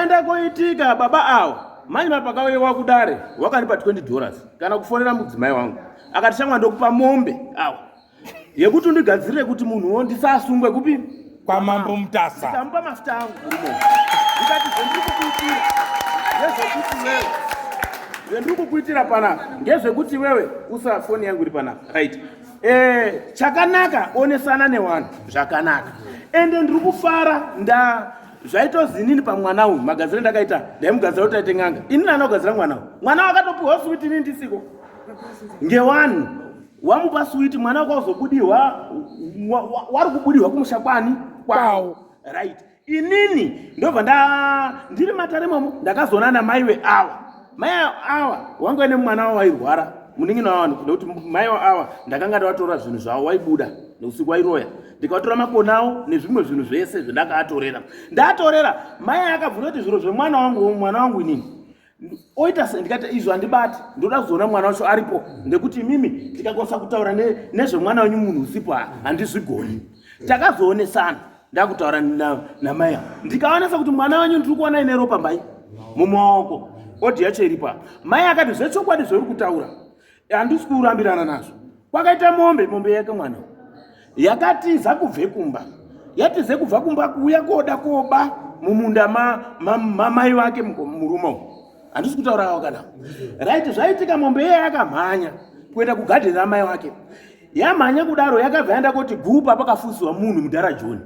Zvakaenda koitika baba awa manje mapakauyewa kudare wakandipa 20 dollars kana kufonera mudzimai wangu akati shamwa ndokupa mombe awa yekuti undigadzirire kuti munhuwo ndisasungwe kupi kwamambo Mutasa. Ndikamupa mafuta angu murume ndikati zvendiri kukuitira ngezvekuti wewe zvendiri kukuitira panapa ngezvekuti wewe usa foni yangu iri panapa right. Chakanaka onesana newanhu zvakanaka ende ndiri kufara nda zvaitozi inini pamwana uyu magadziro ndakaita ndaimugadzira kuti aite n'anga inini ana kugadzira mwana uyu mwana wakatopiwa suwiti inini ndisiko ngewanhu wamupa suwiti mwana wakazobudirwa wari kubudirwa kumusha kwani kwawo right inini ndobva nda ndiri matare momo ndakazoona namai weawa mai awa wanga ine mwana wavo wairwara munin'ina wavo nekuti mai awa ndakanga ndavatora zvinhu zvavo waibuda neusiku wairoya ndikatora makona awo nezvimwe zvinhu zvese zvendakaatorera ndatorera mai akabvunza kuti zviro zvemwana wangu mwana wangu inini oita se ndikati izvo handibati ndoda kuzoona mwana wacho aripo ndekuti imimi ndikakwanisa kutaura nezvemwana wenyu munhu usipo handizvigoni takazoonesana ndakutaura namai ava ndikaonesa kuti mwana wenyu ndiri kuona ine ropa mai mumaoko odi yacho iripo apa mai akati zvechokwadi zvauri kutaura handisi kurambirana nazvo kwakaita mombe mombe yake mwana yakatiza kubve kumba yatize kubva kumba kuuya koda koba mumunda mamai vake murume uyu handisi kutaura avo kana right zvaitika mombe iye yakamhanya kuenda kugadheni ramai vake yamhanya kudaro yakabva yaenda koti gupa pakafusiwa munhu mudhara Joni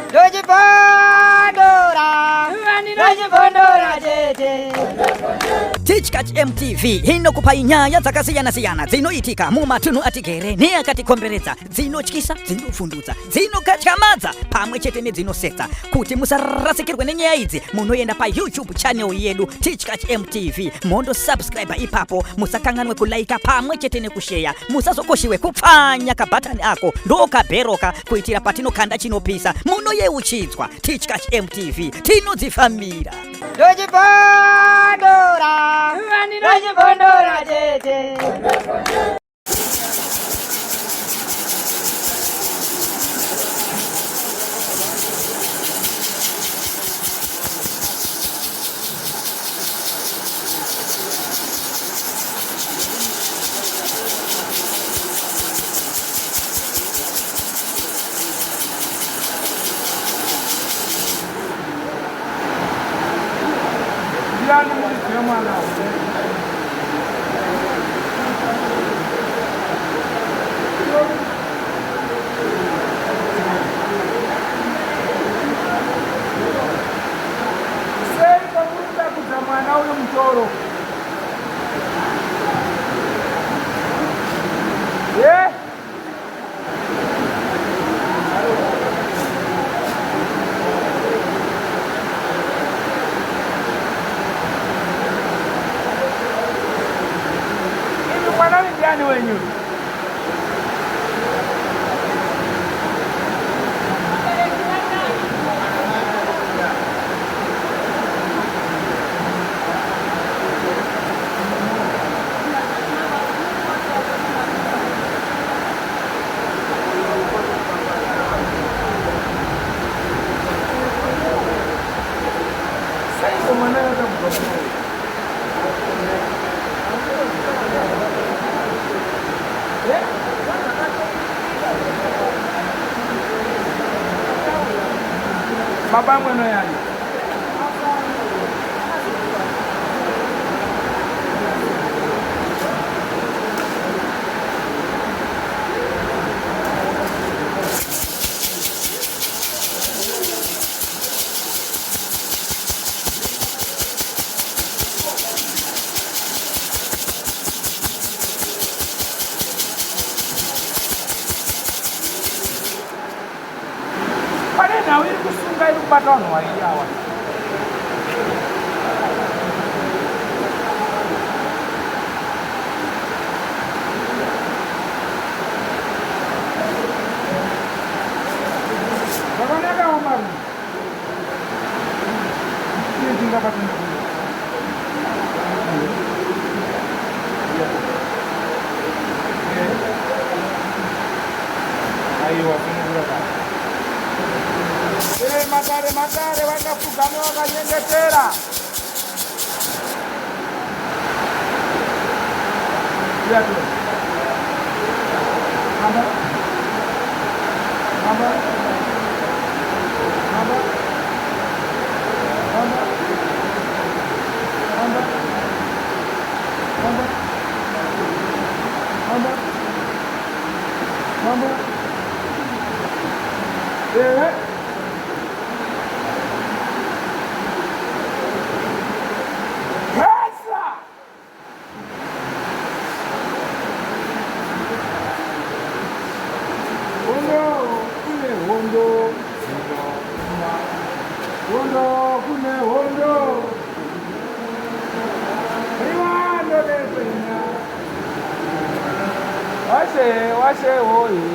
Ndochibondora, ndochibondora tete. Tichkach MTV inokupai nyaya dzakasiyana-siyana dzinoitika mumatunhu atigere neakatikomberedza, dzinotyisa, dzinovhundutsa, dzinokatyamadza pamwe chete nedzinosetsa. Kuti musarasikirwe nenyaya idzi, munoenda paYouTube channel yedu Tichkach MTV mondo subscribe ipapo, musakanganwe kulaika pamwe chete nekusheya, musazokoshiwe kupfanya kabhatani ako ndokabheroka kuitira patinokanda chinopisa munoyeuchidzwa. Tichkach MTV tinodzifambira. Ndochibondora, ndochibondora tete. Ndiani muridzi wemwana uyu? Sei pamuri kutakudza mwana uyu mutoro? Yeah. Imi mwana uyu ndiani wenyu? Seiko mwana akatakudza mutoro? Eh? Baba mweno yani. Pane nhau iri kusunga iri kubata vanhu vairi awa. Zvakanaka Omar. Iye tingabata nekuti. Aiwa, sunungura baba. Matare, matare, vakafuga. Dzikame wakanyengetera. Uya tu. Mamba. Mamba. Mamba. Mamba. Mamba. Mamba. Mamba. Mamba. Ehe. Hesa! Hondo kune hondo dzinoma. Hondo kune hondo. Riwando rekwenya. Washe washe woye.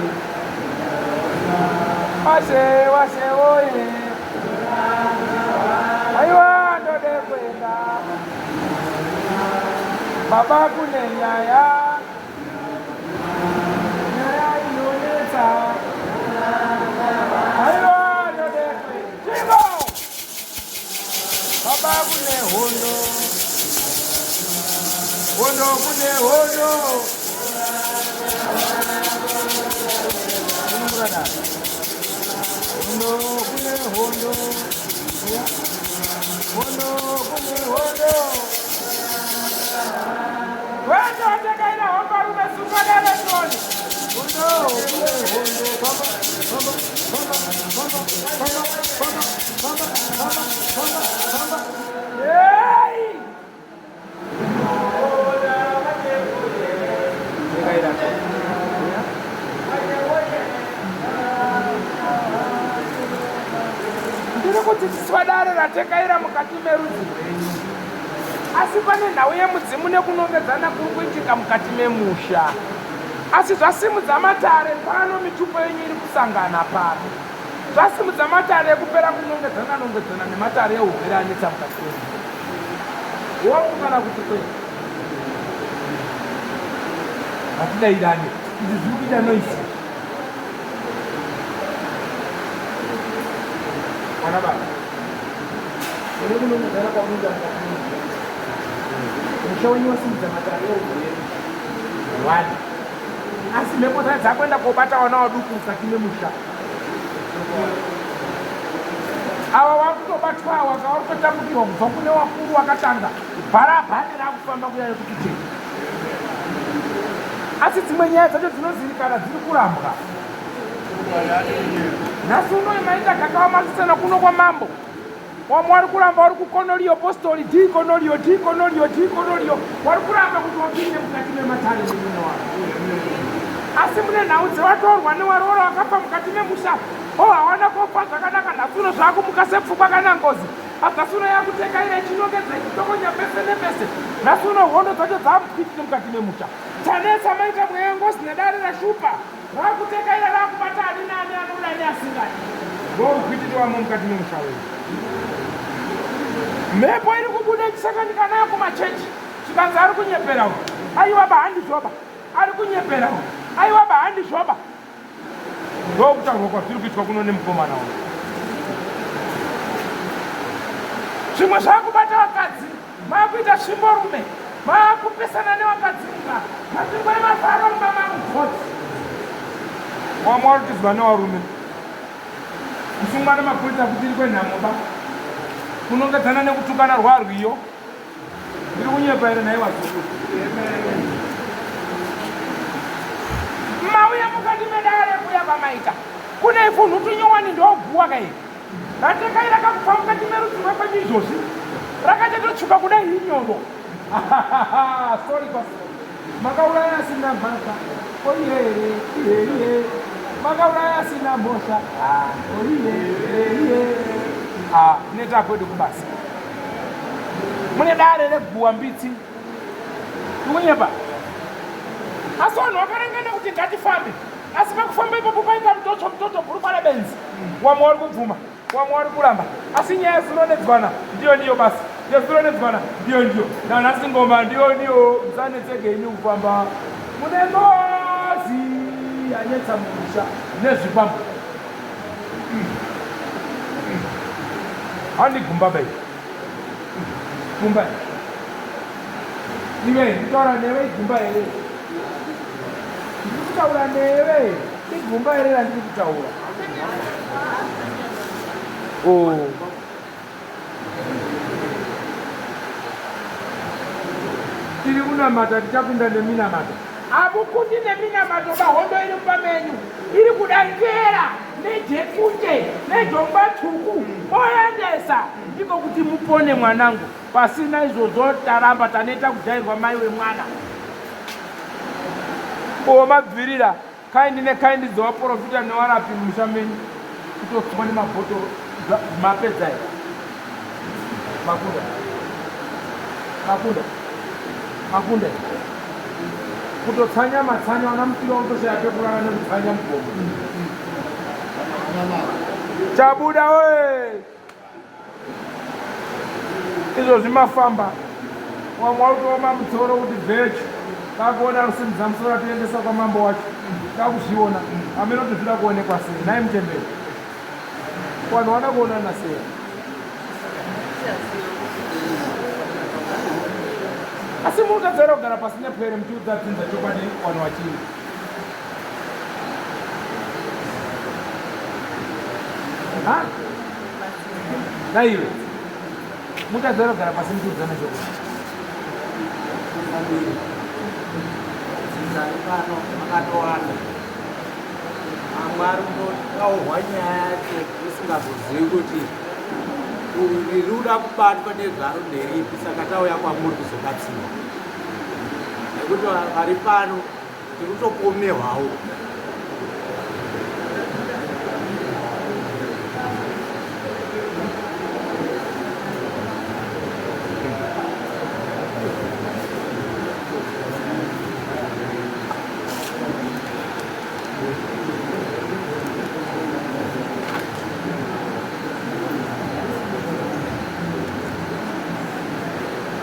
Washe washe woye. Aiwa ndode kuenda. Baba kune nyaya. Nyaya inonetsa. Aiwa ndode kuenda. Chimbo! Baba kune hondo. Hondo kune hondo. Hondo kune hondo. Hondo kune hondo. Wese watakaira hombarume sunganare toni. Hondo kune hondo. Baba, baba, baba, baba, baba, baba, baba, baba, baba, baba. Hey! Ndiri kudzidziswa dare ratekaira mukati merudzi rwenyu, asi pane nhau yemudzimu nekunongedzana kuri kuitika mukati memusha. Asi zvasimudza matare pano, mitupo yenyu iri kusangana pano. Zvasimudza matare ekupera kunongedzana nongedzana nematare ehurwere anetsa mukati memusha. Hongu kana kuti kwete? Hatidairane, izvi zviri kuita noise. Mwana baba. Une kunongedzana kwamunoita mukati memusha. Musha wenyu wasimudza matare ehurwere. One. Asi mhepo dzai dzakuenda kobata vana vaduku mukati memusha. Ava vakutobatwa ava kavari kutotambukirwa kubva kune wakuru wakatanga bharabhani rakufamba kuya yekukicheni. Asi dzimwe nyaya dzacho dzinozivikana dziri kurambwa. Nhasi unoyi maita gakawamasisana kuno kwamambo. Wamwe wari kuramba wari kukonoliyo postori d konoliyo d konoliyo d konoliyo wari kuramba kuti wapinde mukati mematare nemume wako. Asi mune nhau dzevatorwa newaroora wakafa mukati memusha. O hawana kofa zvakanaka nhasi uno zvakumuka sepfungwa kana ngozi. Nhasi uno yakutekaira ichinongedza ichitokonya pese nepese. Nhasi uno hondo dzacho dzamupwitire mukati memusha. Chanetsa maita mweya wengozi nedare rashupa. Rakutekaira rakubata ani naani anoda neasingadi. Ndomupwitiri wamo mukati memusha wenyu. Mhepo iri kubuda ichisanganika nayo kumachechi. Zvikanzi ari kunyepera uyu. Aiwa ba handizvoba. Ari kunyepera uyu. Aiwa ba handizvoba. Ndokutaurwa kwazviri kuitwa kuno nemukomana uyu. Zvimwe zvakubata vakadzi, makuita svimborume, makupesana nevakadzi mumba, panzvimbo yemafaro mumba mamukotsi. Wamwe warutizwa newarume. Kusungwa nemapurisa kuchiri kwenhamo ba. Kunongedzana nekutukana rwarwiyo. Ndiri kunyepa here nhai wazukuru? Mauya mukati medare kuya kwamaita. Kune ivhu nhutu nyowani ndoguwa kai. Ratekai rakakufa mukati merudzi rwekwenyu izvozvi. Rakachatotsvuka kudai inyoro. Sorry pastor. Makauraya asina mhaka. Oiye iye iye. Makauraya asina mhosva. Ah, oiye iye. Ah, neta kwedu kubasa. Mune dare reguwa mbitsi. Kunyepa. Asi vanhu vakarangana kuti ngatifambe. Asi pakufamba ipapo paita mutoto mutoto bhurukwa rebenzi. Wamwe wari kubvuma, wamwe wari kuramba. Asi nyaya dzinonetswana ndiyo ndiyo basi. Nyaya dzinonetswana ndiyo ndiyo. Nanhasi ngoma ndiyo ndiyo. Musanetseke imi kufamba. Mune ngozi yanetsa mumusha nezvikwambo. Handi gumba bai. Gumba. Iwe nditaura newe igumba here? Ndiri kutaura newe igumba here randiri kutaura? Oh. Tiri kunamata tichakunda neminamato. Hamukundi neminamato bahondo iri mumba menyu iri kuda ngera nejekunje nejongwa tsvuku moendesa ndiko kuti mupone mwanangu. Pasina izvozvo taramba taneta kujairwa mai wemwana. Uwo mabvirira Kaindi nekaindi dzewaporofita newarapi mumusha menyu kutotswa nemabhotoro mapedza here? Makunda makunda makunda here? Kutotsanya matsanya wana mutiro utoshaya pekurara nekutsanya mugomo chabuda wee Izvozvi mafamba wamwe wakutooma mutsoro kuti bhechu kakuona rusimudza musoro atoendesa kwamambo wacho kakuzviona amene kuti zvida kuonekwa sei nhai muchembere vanhu vada kuonana sei asi mutadzera kugara pasi nepwere muchiudza dzinza chokwadi vanhu vachii Ha? Naiwe. Mutadzara kugara pasi muchiudzana chokwadi. Dzinza pano makatowanda. Amwe ari kutotaurwa nyaya yacho usingazozivi kuti riri kuda kubatwa nezvaro nderipi saka tauya kwamuri kuzobatsirwa nekuti vari pano Tiri kutopomerwawo.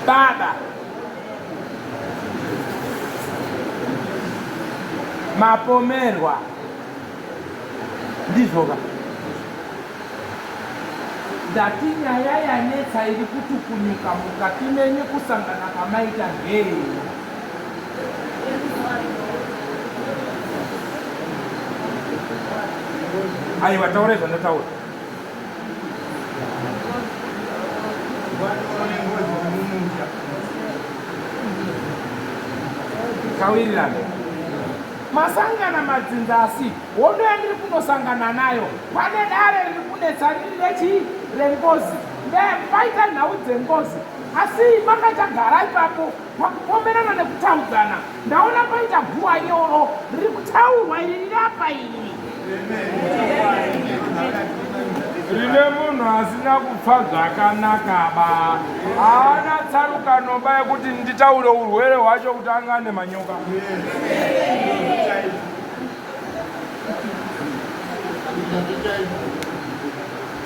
Baba Mapomerwa ndizvoka ndati nyaya yanetsa iri kutukunyuka mukati menyu kusangana kwamaita ngei aiwa taurai zvandataura Tawirirana. Masangana madzinza asi hondo yandiri kunosangana nayo pane dare riri kunetsa riri rechii rengozi paita nhau dzengozi asi makachagara ipapo pakupomerana nekutaudzana ndaona paita guwa nyoro riri kutaurwa iri riri apa iri rine munhu asina kupfa zvakanaka ba haana tsarukano ba yekuti nditaure urwere hwacho kuti anga ane manyoka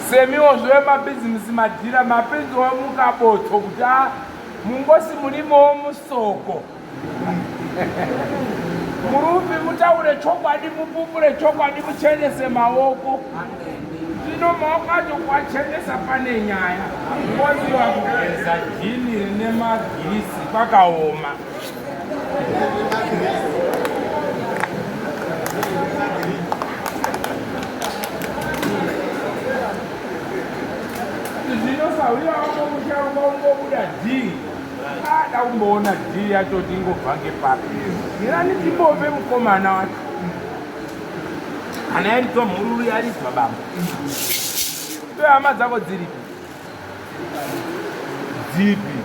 semiwo zvemabhizinisi madhira mapinzwa mukabotso kuti a Mungosi murimowo musoko. Murupi mutaure chokwadi mupupure chokwadi muchenese maoko. Zvino maoko acho kuachenesa pane nyaya. Ngozi wakugeza jini rine magirisi kwakaoma. Zvino sahwira wako musharuka ungobuda dhii ada kumboona dhii yacho kuti ingobva ngepapi mirani timbove mukomana wacho kana yaridzwa mhururu yaridzwa bambo to hama dzako dziripi dzipi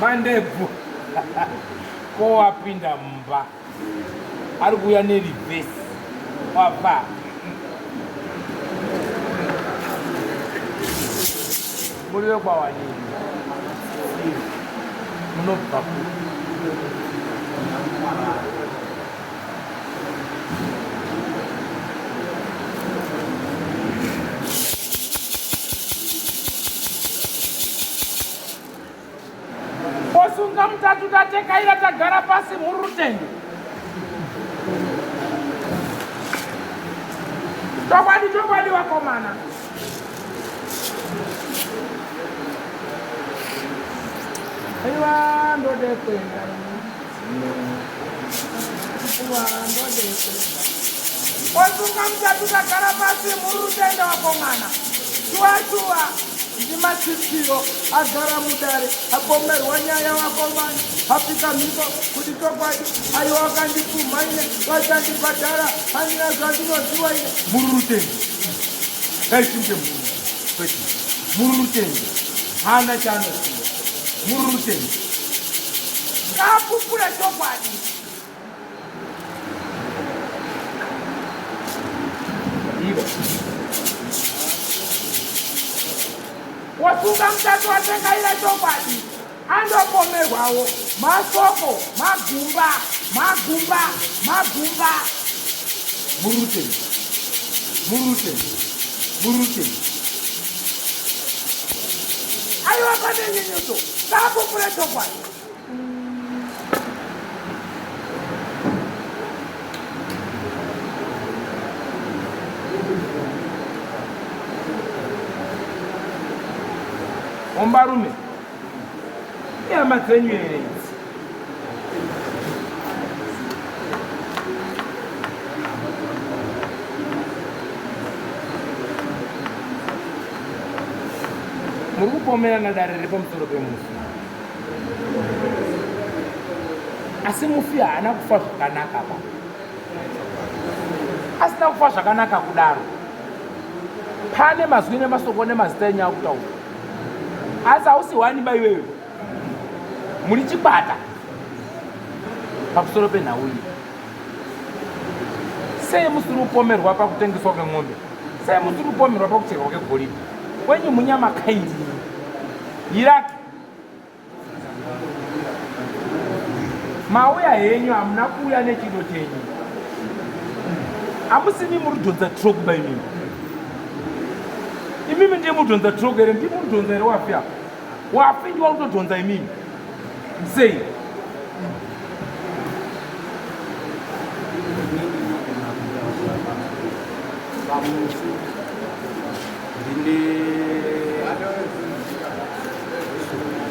mandebvu ko wapinda mumba ari kuuya nerivhesi wabva muri vekwawanini munobva ku Osunga mutatu tatekaira tagara pasi muri rutendo. Chokwadi chokwadi wakomana. Aiwa ndode kuenda Aiwa ndode kuenda. Wasunga mutatu takara pasi muri rutendo wakomana. Shuwa shuwa ndimatsitsiro agara mudare apomerwa nyaya wakomana apika mhiko kuti chokwadi aiwa wakandipumha ine vachandibhadhara handina zvandinoziwa ine muri rutendo ngaichinje mhuru kwete muri rutendo haana chaanoziva muri rutendo Ngaapupure chokwadi. Ivo. Wasunga mutatu watengaira chokwadi. Andopomerwawo masoko magumba magumba magumba. Muri rutendo muri rutendo muri rutendo Aiwa pane nyenyuto ngaapupure chokwadi. Hombarume ihama dzenyu here idzi? Muri kupomerana dare riri pamusoro pemufi, asi mufi haana kufa zvakanaka ba. Asina kufa zvakanaka kudaro, pane mazwi nemasoko nemazita enyu akutaura, asi hausi hwani ba iwewe muri chikwata pamusoro penhau iyi. Sei musiri kupomerwa pakutengeswa kwemombe? Sei musiri kupomerwa pakucherwa kwegoridhe? Wenyu munyama kaindini iraki mauya henyu, hamuna kuuya nechido chenyu. Hamusimi muri kudhonza trok ba imimi. Imimi ndiye mudhonza trok here? Ndimi mudhonza here? Wafi apa wafi ndiwa kutodhonza imimi sei? Pamufi ndine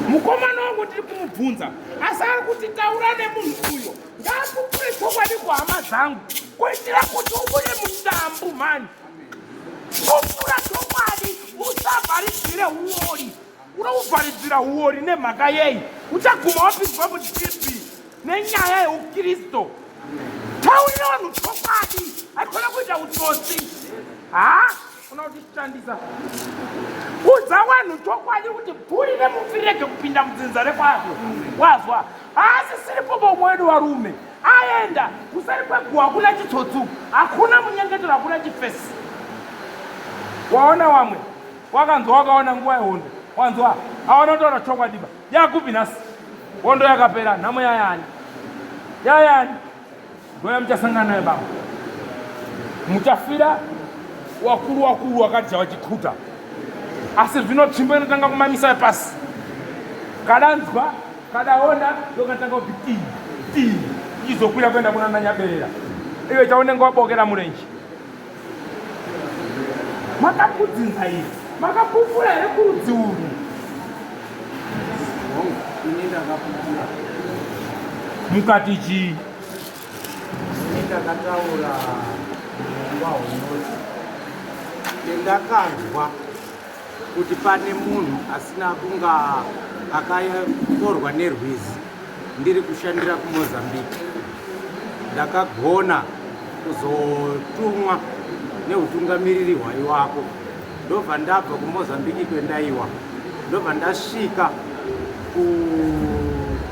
Mukomana wangu ndiri kumubvunza, asi ari kuti taura nemunhu uyo ngaapupure chokwadi kuhama dzangu kuitira kuti ubude mudambu mhani. Pupura chokwadi, usavharidzire uori. Unokuvharidzira uori nemhaka yei? Uchaguma wapinzwa mudhibhi nenyaya yeukristu. Taurira vanhu chokwadi, haikona kuita utsotsi. Ha, una kutishandisa. Udza vanhu chokwadi kuti bhuri nemufi rege kupinda mudzinza rekwako. Wazwa? Haasisiripo bomwe wedu varume aenda kuseri kweguwa. Hakuna chitsotsi, hakuna munyengetero, hakuna chifesi. Waona wamwe wakanzwa wakaona nguva yehondo, wanzwa aona kutaura chokwadi ba yakupi nhasi? Hondo yakapera, nhamo yayani yayani ndoya muchasangana nayo baba, muchafira wakuru wakuru wakadya vachikhuta, asi zvino tsvimbo inotanga kumamisa pasi. Kadanzwa kadaona ndokatanga kuti tii tii, ichizokwira kuenda kuna nanyaberera iwe chaunenge wabokera murenje. Makakudzinza iri makapupura here kurudzi urwu? Hongu, ini ndakapupura. Mukati chii? Ini ndakataura urongwa hunoti endakanzwa kuti pane munhu asina kunga akatorwa nerwizi. Ndiri kushandira kuMozambique, ndakagona kuzotumwa neutungamiriri hwaiwako, ndobva ndabva kuMozambique kwendaiwa, ndobva ndasvika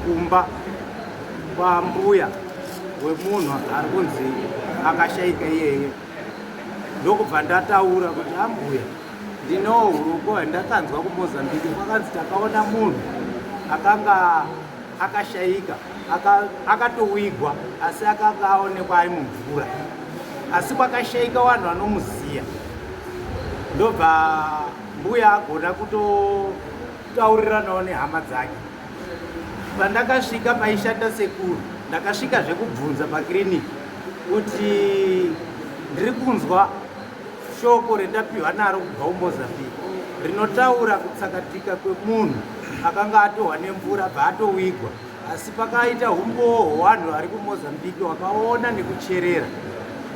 kumba kwambuya wemunhu ari kunzi akashaika iyeye, ndokubva ndataura kuti ambuya, ndinewo urongwa hwandakanzwa kuMozambique, kwakanzi takaona munhu akanga akashaika, akatowigwa, asi akanga aonekwa ari mumvura, asi kwakashaika vanhu vanomuziya. Ndobva mbuya agona kutotauriranawo nehama dzake. Pandakasvika paishanda sekuru, ndakasvika zvekubvunza pakiriniki kuti ndiri kunzwa shoko rendapiwa naro kubva kuMozambique rinotaura kutsakatika kwemunhu. akanga atohwa nemvura bva atowigwa asi pakaita umbowo hwevanhu vari kumozambique wakaona nekucherera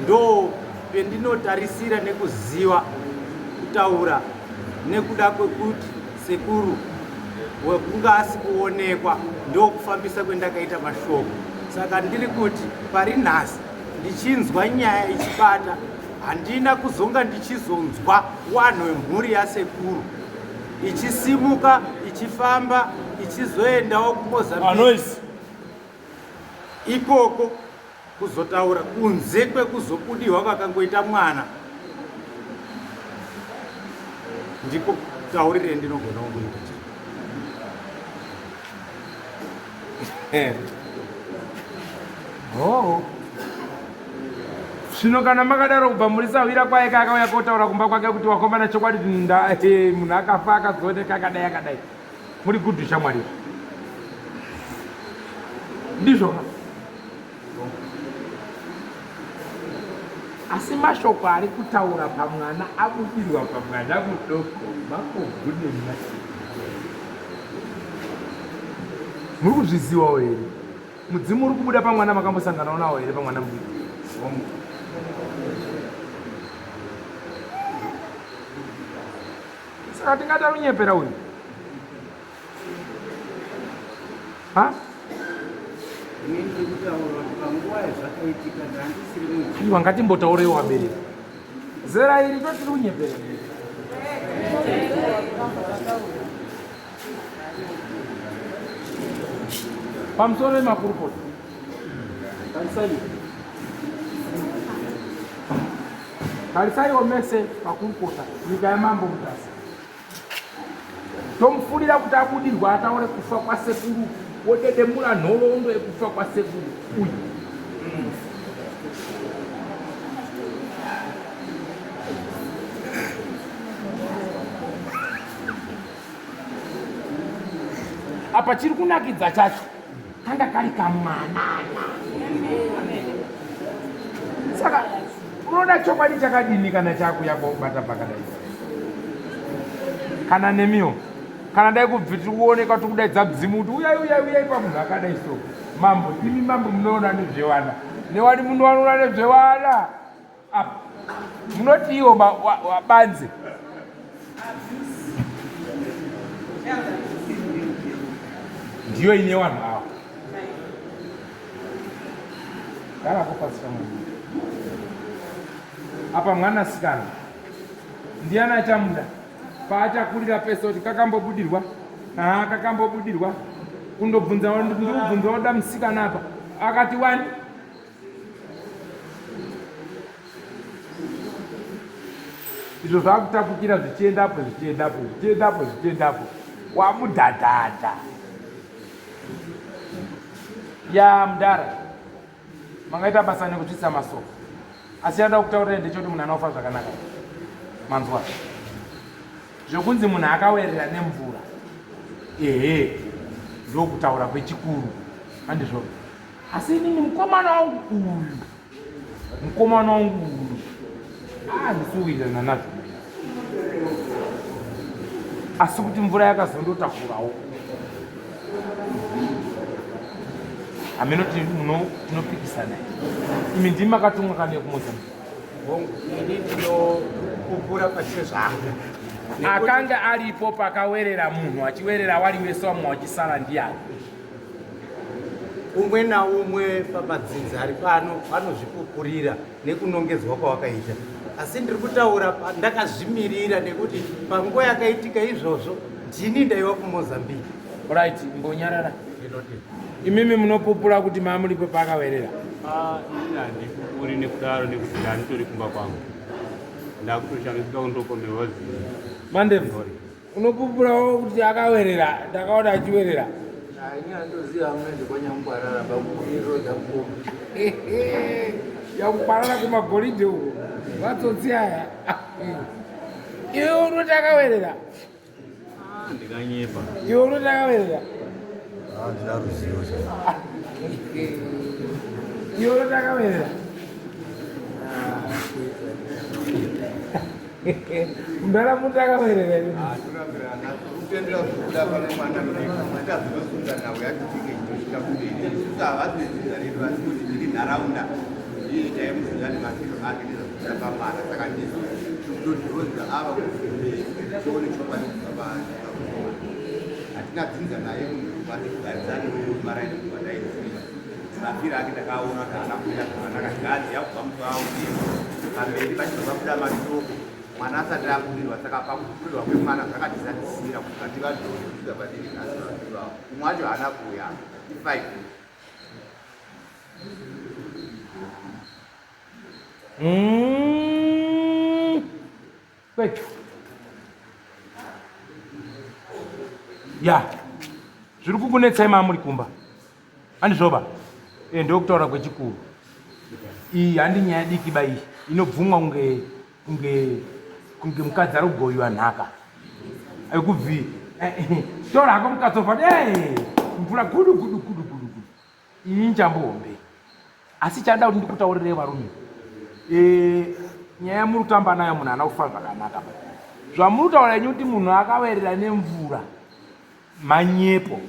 ndo pendinotarisira nekuziva kutaura nekuda kwekuti sekuru wekunga asi kuonekwa ndokufambisa kwendakaita mashoko saka ndiri kuti pari nhasi ndichinzwa nyaya ichibata handina kuzonga ndichizonzwa wanhu wemhuri yasekuru ichisimuka ichifamba ichizoendawo kumozambique ikoko kuzotaura kunze kwekuzobudirwa kwakangoita mwana ndiko taurire ndinogona kungoita Oh. Zvino kana makadaro kubva muri sahwira kwaye akauya kotaura kumba kwake kuti wakomana chokwadi eh, munhu akafa akazooneka akadai akadai. Muri gudhu shamwari. Ndizvo. Asi mashoko ari kutaura pamwana abudirwa pamwana mudoko makobvu nemasi. Muri kuzvizivawo here? Mudzimu uri kubuda pamwana makambosanganawo nawo here pamwana mudiki? Saka tingati ari kunyepera uyu? Ha? Iwa ngatimbotaurewo vabereki. Zera iri totiri kunyepera. Pamusoro wemakurukota. Tarisai. Tarisaiwo mese makurukota nyika yamambo Mutasa. Tomufurira kuti abudirwa ataure kufa kwasekuru wodedemura nhoroondo yekufa kwasekuru uyu. Apa chiri kunakidza chacho kanga kari kamwanana. Saka unoda chokwadi chakadini kana chakuya kwakubata pakadai? Kana nemiwo kana dai kubvi tiri kuoneka tiri kudaidza mudzimu kuti uyai uyai uyai pamunhu akadai so mambo imi mambo munoona nezvevana newani munoona nezvevana apa munoti iwo wabanze ndiyo ine vanhu ava garako pasi pamwana apa mwanasikana ndiani achamuda paachakurira pese kuti kakambobudirwa haa kakambobudirwa kundobvunza ndikubvunza oda musikana apa akati wani izvo zvakutapukira zvichiendapo zvichiendapo zvichiendapo zvichiendapo wamudhadhadha ya mudhara mangaita basa nekutsvitsa masoko asi yada kutaurira ndechekuti munhu anofa zvakanaka manzwa zvekunzi munhu akawerera nemvura ehe ndokutaura kwechikuru handizvo asi inini mukomana wangu uyu mukomana wangu uyu handisi kuwirirana nazvo asi kuti mvura yakazondotakurawo hameno tinopikisana imi ndimi makatumwa kane kumozambique Hongu, ini ndinopupura pachezvangu. Akanga aripo pakawerera munhu achiwerera wari wese wamwe wachisara ndiyani? Umwe naumwe pamadzinza ari pano vanozvipupurira nekunongedzwa kwawakaita. Asi ndiri kutaura ndakazvimirira nekuti panguva yakaitika izvozvo ndini ndaiva kuMozambique. Right, mbonyarara. Imimi munopupura kuti mamuripo pakawerera? Ah, ini handipupuri nekudaro nekuti ndanditori kumba kwangu. Ndakutoshamisika kundopomerwa zii. Mandebvu, unopupurawo kuti akawerera, ndakaona achiwerera. Ini handoziva munoende kwanyamukwarara pakumiriro dzakukoma. Yakukwarara kumagoridhe uko. Vatsotsi aya. Iwe unoti akawerera. Ndikanyepa. Iwe unoti akawerera. Handina ruzivo. Iwe unoti akawerera. Mudhara muti akaverera. Kutendera zvekuda pane mwana mudiki nhau yacho tinge ichitosvika kumberi. Isusu havasi vedzinza redu asi kuti tiri nharaunda iye taimuziva nemafiro ake nezvakuda pamwana saka ndisu tikutodhonza ava kuti kumberi tione chokwadi kubva paari. Hatina dzinza naye munhu kwati kugarisani maraini kubva taiziva. Mafiro ake ndakaona kuti haana kumira zvakanaka gadzi yakubva musi pamberi pachibva pabuda mashoko mwana asati aburirwa saka pakuburirwa kwemwana zvakatizadzisira kuti vativadhore kusvika patiri nhasi vaviri vavo umwe wacho haana kuuya ifive. Kwetu. Ya. Zviri kukunetsai mamuri kumba. Handizvoba. Eh ndokutaura kwechikuru. Iyi handi nyaya diki ba iyi inobvumwa kunge kunge kunge mukadzi ari kugoyiwa nhaka. Ayikubvi. Eh, eh, tora hako mukadzi ofa. Eh, mvura gudu gudu gudu gudu gudu. Iyi njambo hombe. Asi chada kuti ndikutaurirei varume. Eh, nyaya yamuri kutamba nayo munhu haana kufa zvakanaka. Zvamuri kutaura inyu kuti munhu akawerera nemvura manyepo.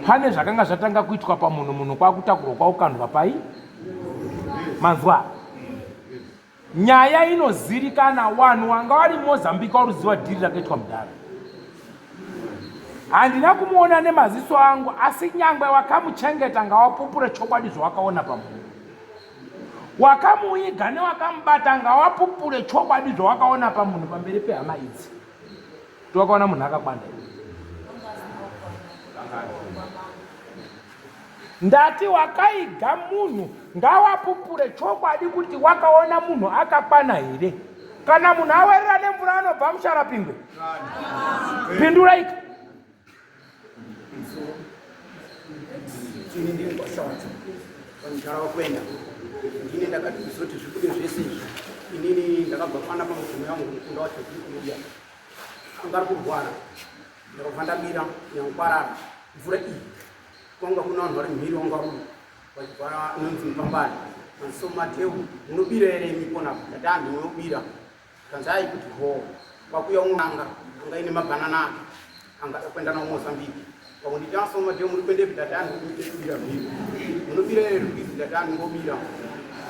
Pane zvakanga zvatanga kuitwa pamunhu munhu kwakutakurwa kwakukandwa pai? Manzwa? Nyaya inozirikana wanhu wanga wari Mozambique waruziwa dhiri rakaitwa mudhara. Handina kumuona nemaziso angu asi nyangwe wakamuchengeta ngawapupure chokwadi zvawakaona pamunhu. Wakamuiga newakamubata ngawapupure chokwadi zvawakaona pamunhu pamberi pehama idzi. Kuti wakaona munhu akakwana. Ndati wakaiga munhu ngawapupure chokwadi kuti wakaona munhu akakwana here? Kana munhu awerera nemvura anobva musharapingwe? Pinduraika. Ini ndiri kwasha wacho pamudhara wakwenda ndini ndakati kuzoti zvibude zvese izvi inini ndakabva pana pamudzimu yangu mukunda wacho zviri kuuya anga ari kurwara ndakabva ndabira nyangwarara mvura iyi kwanga kuna vanhu vari mhiri wanga uri vachibva inonzi mupambani so mateu munobira here imi ponapa ndati hanhu munobira kanzi ai kuti hoo kwakuya unanga anga ine mabhanana ake anga kuenda nawo mozambique vakunditi aso mateu muri kuendepi ndati hanhu kubira mhiri munobira here rwizi ndati hanhu ngobira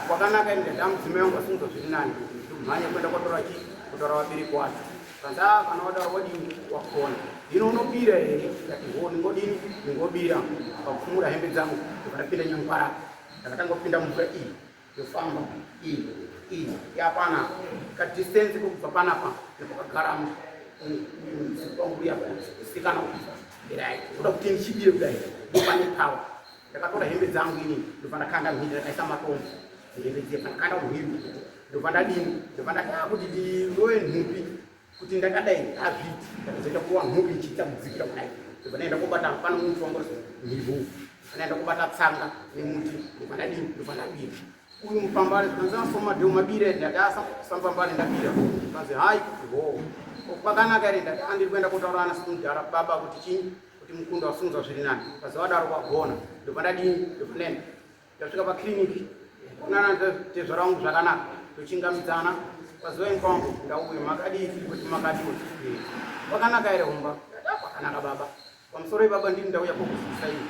kwakanaka ini ndati amudzimai wangu asimudza zviri nani ndikumhanya kuenda kwatora chi kutora vabereki wacho Kanzi ah kana wadaro wadini wakona. Hino unobira here? Ndati ho ndingodini? Ndingobira. Pakumura hembe dzangu ndakapinda nyangwara. Ndakatanga kupinda mumvura iyi yofamba iyi iyi yapana ka distance kokubva panapa nepakagara muzukuru yapa sikana right kuda kuti ndichibire kudai ndopane power ndakatora hembe dzangu ini ndobva ndakanda mhiri ndakaisa matombo hembe dziya ndakanda mhiri ndobva ndadini ndobva ndakaa kuti ndirove nhupi kuti ndakadai hazviiti ndakazoita kurova nhupi ichiita kudzikira kudai ndobva ndaenda kobata pano muti wangu mhivhu ndaenda kobata tsanga nemuti ndobva ndadini ndobva ndabira uyu mupambare kanzi asomadeo mabira ndati asambambare ndabira kanzi hai ho kwakanaka here ndati andiri kuenda kotaura ana simudhara baba kuti chinyi kuti mukunda wasimudza zviri nani kazi wadaro kwagona ndobva ndadini ndobva ndaenda Ndasvika paclinic onana tezvara wangu zvakanaka tochingamidzana pazuva impango ndauye makadii tiri kuti makadiwe kwakanaka here humba kwakanaka baba pamusoro ibaba ndini ndauya kokuzivisa ini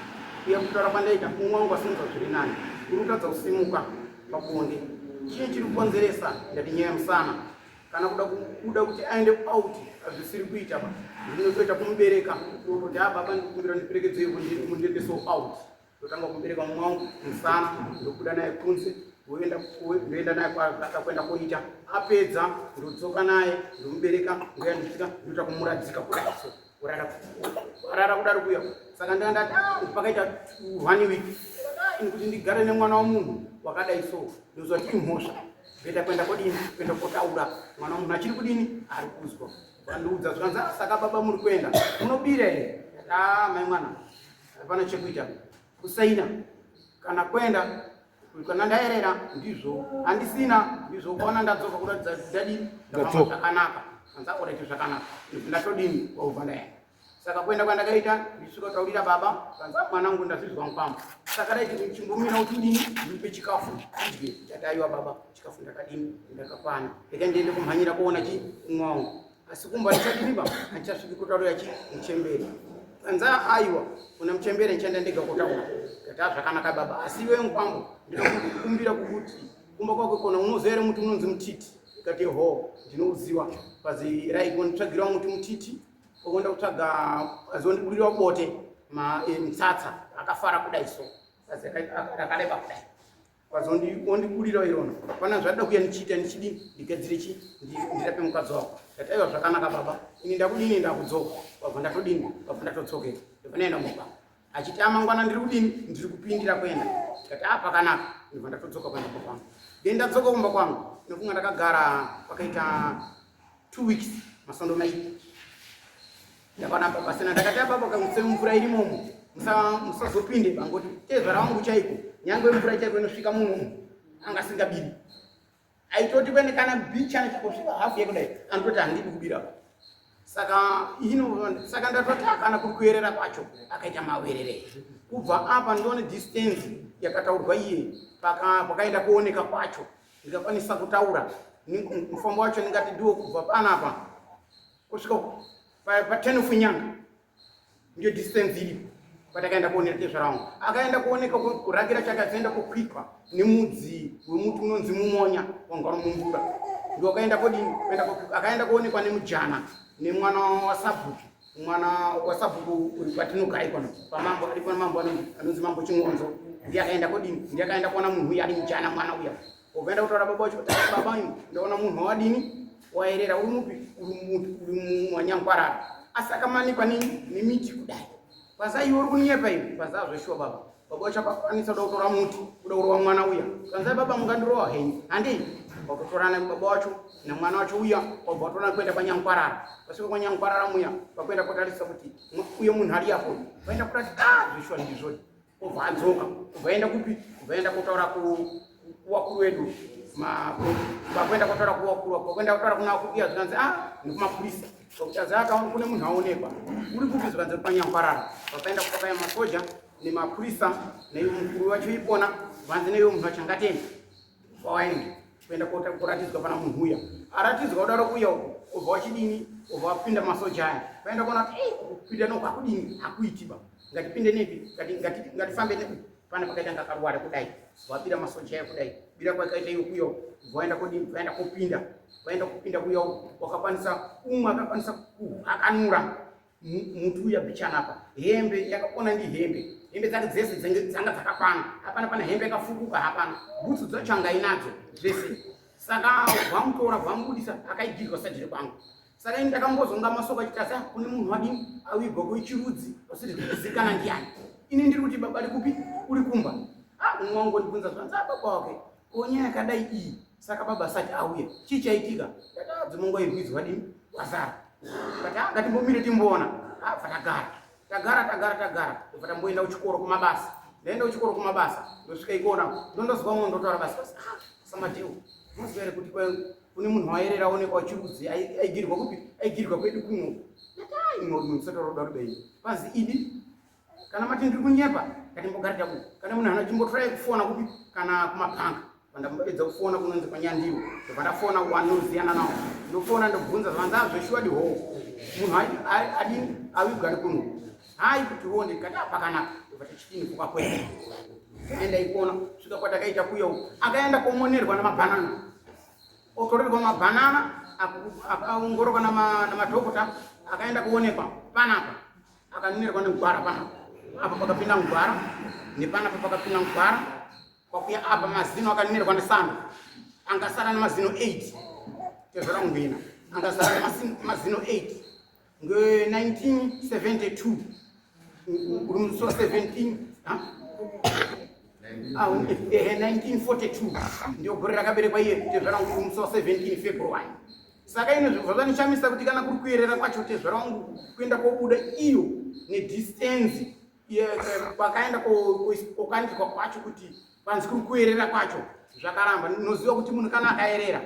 uye kutaura kwandaita umwe wangu asimudza zviri nani uri kutadza kusimuka pabonde chii chiri kukonzeresa ndati nyaya musana kana kuda kubuda kuti aende out hazvisiri kuita ba ndinotoita kumubereka kuti a baba ndikumbira ndiperekedzei mundiendesewo out ndotanga kumubereka mumwe wangu musana ndobuda naye kunze ndoenda naye kwaakakwenda koita apedza ndodzoka naye ndomubereka ndoya ndosvika ndoita kumuradzika kudai so arara kudaro kuya saka ndanga ndati ah, pakaita one week ini kuti ndigare nemwana wamunhu wakadai so ndoziva kuti imhosva ndoita kuenda kodini kuenda kotaura mwana wamunhu achiri kudini ari kuzwa vandiudza zvikanzi ah, saka baba muri kuenda munobira here ah, mai mwana hapana chekuita kusaina kana kwenda kana ndaerera ndizvo handisina ndizvo ukaona ndadzoka kuratidza ndadii ndafamba zvakanaka anza orete zvakanaka ndatodini waubva ndaenda. Saka kuenda kwandakaita ndisvika kutaurira baba kanzi mwanangu ndazvizwa mukwambo. Saka dai chimbomira kuti udini ndipe chikafu udye. Ndati aiwa baba chikafu ndakadini ndakakwana. Rega ndiende kumhanyira kuona chi mumwe wangu. Asi kumba ndichadini baba handichasviki kutaurira chi muchembere. Kanzi aiwa kuna muchembere ndichaenda ndega kutaura. Ndati zvakanaka baba asi iwe mukwambo ndinokukumbira kukuti kumba kwako kona unoziva here muti unonzi mutiti? Ndikati ho ndinouziwa. Pazi right wonditsvagirawo muti mutiti oenda kutsvaga azondiburira bote eh, mitsatsa akafara kudai so rakareba kudai azondiburira irona pana zvadida kuya ndichiita ndichidi ndigadzire chi ndirape mukadzi wako ndati aiwa zvakanaka baba ini ndakudini ndakudzoka wabva ndatodini wabva ndatodzokera ndobva ndaenda mumba achiti amangwana ndiri kudini ndiri kupindira kuenda ndikati a ah, pakanaka ndobva ndatodzoka kuenda kumba kwangu then ndadzoka kumba kwangu nokunga ndakagara pakaita 2 weeks masondo mairi ndakaona baba sena ndakati ababa kamuse mvura irimomo musazopinde bangoti tezvara wangu chaiko nyange mvura chaiko inosvika munomu anga asingabiri aitoti kwene kana bichana chakosvika hafu yekudai anototi handidi kubira saka ino saka ndatoti akana kuri kuerera kwacho akaita mawerere kubva apa ndione distance yakataurwa iye pakaenda kuoneka kwacho ndikakwanisa kutaura mufambo wacho ndingati ndiwo kubva panapa kusvika paten of nyanga ndiyo distance iripo patakaenda kuonera tezvara wangu akaenda kuoneka kurakira chake achienda kukwikwa nemudzi wemuti unonzi mumonya wanga uri mumvura ndiwo akaenda kodini akaenda kuonekwa nemujana nemwana wasabhuku mwana wasabhuku uri kwatinogara ikono pamambo ari pamambo anonzi mambo chingonzo ndiye akaenda kodini ndiye akaenda kuona munhu uya ari mujana mwana uya ukaenda kutaura baba wacho kuti baba imi ndaona munhu wadini waerera uri mupi uri mwanyangwarara asi akamanikwa nemiti kudai paza iwe uri kunyepa iwe paza zveshuwa baba baba wacho akakwanisa kuda kutora muti kuda kurova mwana uya kanzai baba mungandirova henyu handei wakutorana baba wacho nemwana wacho uya wabva watorana kuenda kwanyangwarara vasvika kwanyangwarara muya vakuenda kotarisa kuti uyo munhu ari apo vaenda kuratidza ah zveshuwa ndizvoni obva adzoka obva aenda kupi obva aenda kotaura kuwakuru wedu vakuenda kotaura kuwakuru vakuenda kotaura kuna vakuru iya zvikanzi a ah, nekumapurisa zvakuti azakaona kune munhu aonekwa uri kupi zvikanzi panyangwarara vakaenda kupakaya masoja nemapurisa neiwo mukuru wacho ipona vanzi neiwo munhu wacho angatenda wawaenda kuenda kuratidzwa pana munhu uya aratidzwa kudaro kuya uko obva wachidini obva wapinda masoja aya vaenda kuona kuti ei kupinda noku hakudini hakuitiba ngatipinde nepi ngatifambe neku pana pakaita ngakaruware kudai vabira masoja aya kudai bira kwakaita iyo kuya vaenda kodini vaenda kopinda vaenda kupinda kuya wakakwanisa umwe akakwanisa kuhakanura muti uya bichana apa hembe yakakona ndi hembe hembe dzake dzese dzanga dzakakwana hapana pana hembe yakafukuka hapana bhutsu dzacho anga inadzo zvese saka vamutora vamubudisa akaigirwa sadhiri kwangu saka ini ndakambozonga masoko achiti asi kune munhu wadini awigwa kuichirudzi asiri kuzikana ndiyani ini ndiri kuti baba ari kupi uri kumba ah, umwe wangu ndibvunza zvanzi ah, baba wake ko nyaya yakadai iyi saka baba asati auya chii chaitika ndakadzimongwa irwizi wadini wazara but ah, ngatimbomire timboona ah, bva tagara tagara tagara tagara ndobva tamboenda kuchikoro kumabasa ndaenda kuchikoro kumabasa ndosvika ikona ndondozwa umwe ndotaura basa basa ah, samadeu unoziva here kuti kune munhu waerera aonekwa chirudzi aigirwa kupi aigirwa kwedu kuno ndatai musataura kudaro dai panzi idi kana mati ndiri kunyepa ngatimbogara taku kana munhu anochimbotorai kufona kupi kana kumabhanga pandambopedza kufona kunonzi kwanyandiwo ndobva ndafona wanoziyana nawo ndofona ndobvunza zvanzi azveshuwa di hoo munhu adini awigari kuno hayi kuti hoo ndikati apakanaka ndobva tichidini kuka kwenda taenda ikona svika kwatakaita kuya uko akaenda komonerwa namabhanana otorerwa mabhanana akaongororwa namadhokota akaenda kuonekwa panapa akanerwa negwara panapa apa pakapinda ngwara nepanapa pakapinda ngwara kwakuya apa mazino akanerwa nesando angasara nemazino 8 tezvara kungwina angasara nemazino 8 nge 1972 uri musi wa 17 ehe 1942 ndio gore rakaberekwa iye tezvara wangu musi wa 17 February saka ino zvibva zvanishamisa kuti kana kuri kuyerera kwacho tezvara wangu kuenda kobuda iyo nedistance kwakaenda kokandikwa kwacho kuti panzi kuri kuyerera kwacho zvakaramba noziva kuti munhu kana akayerera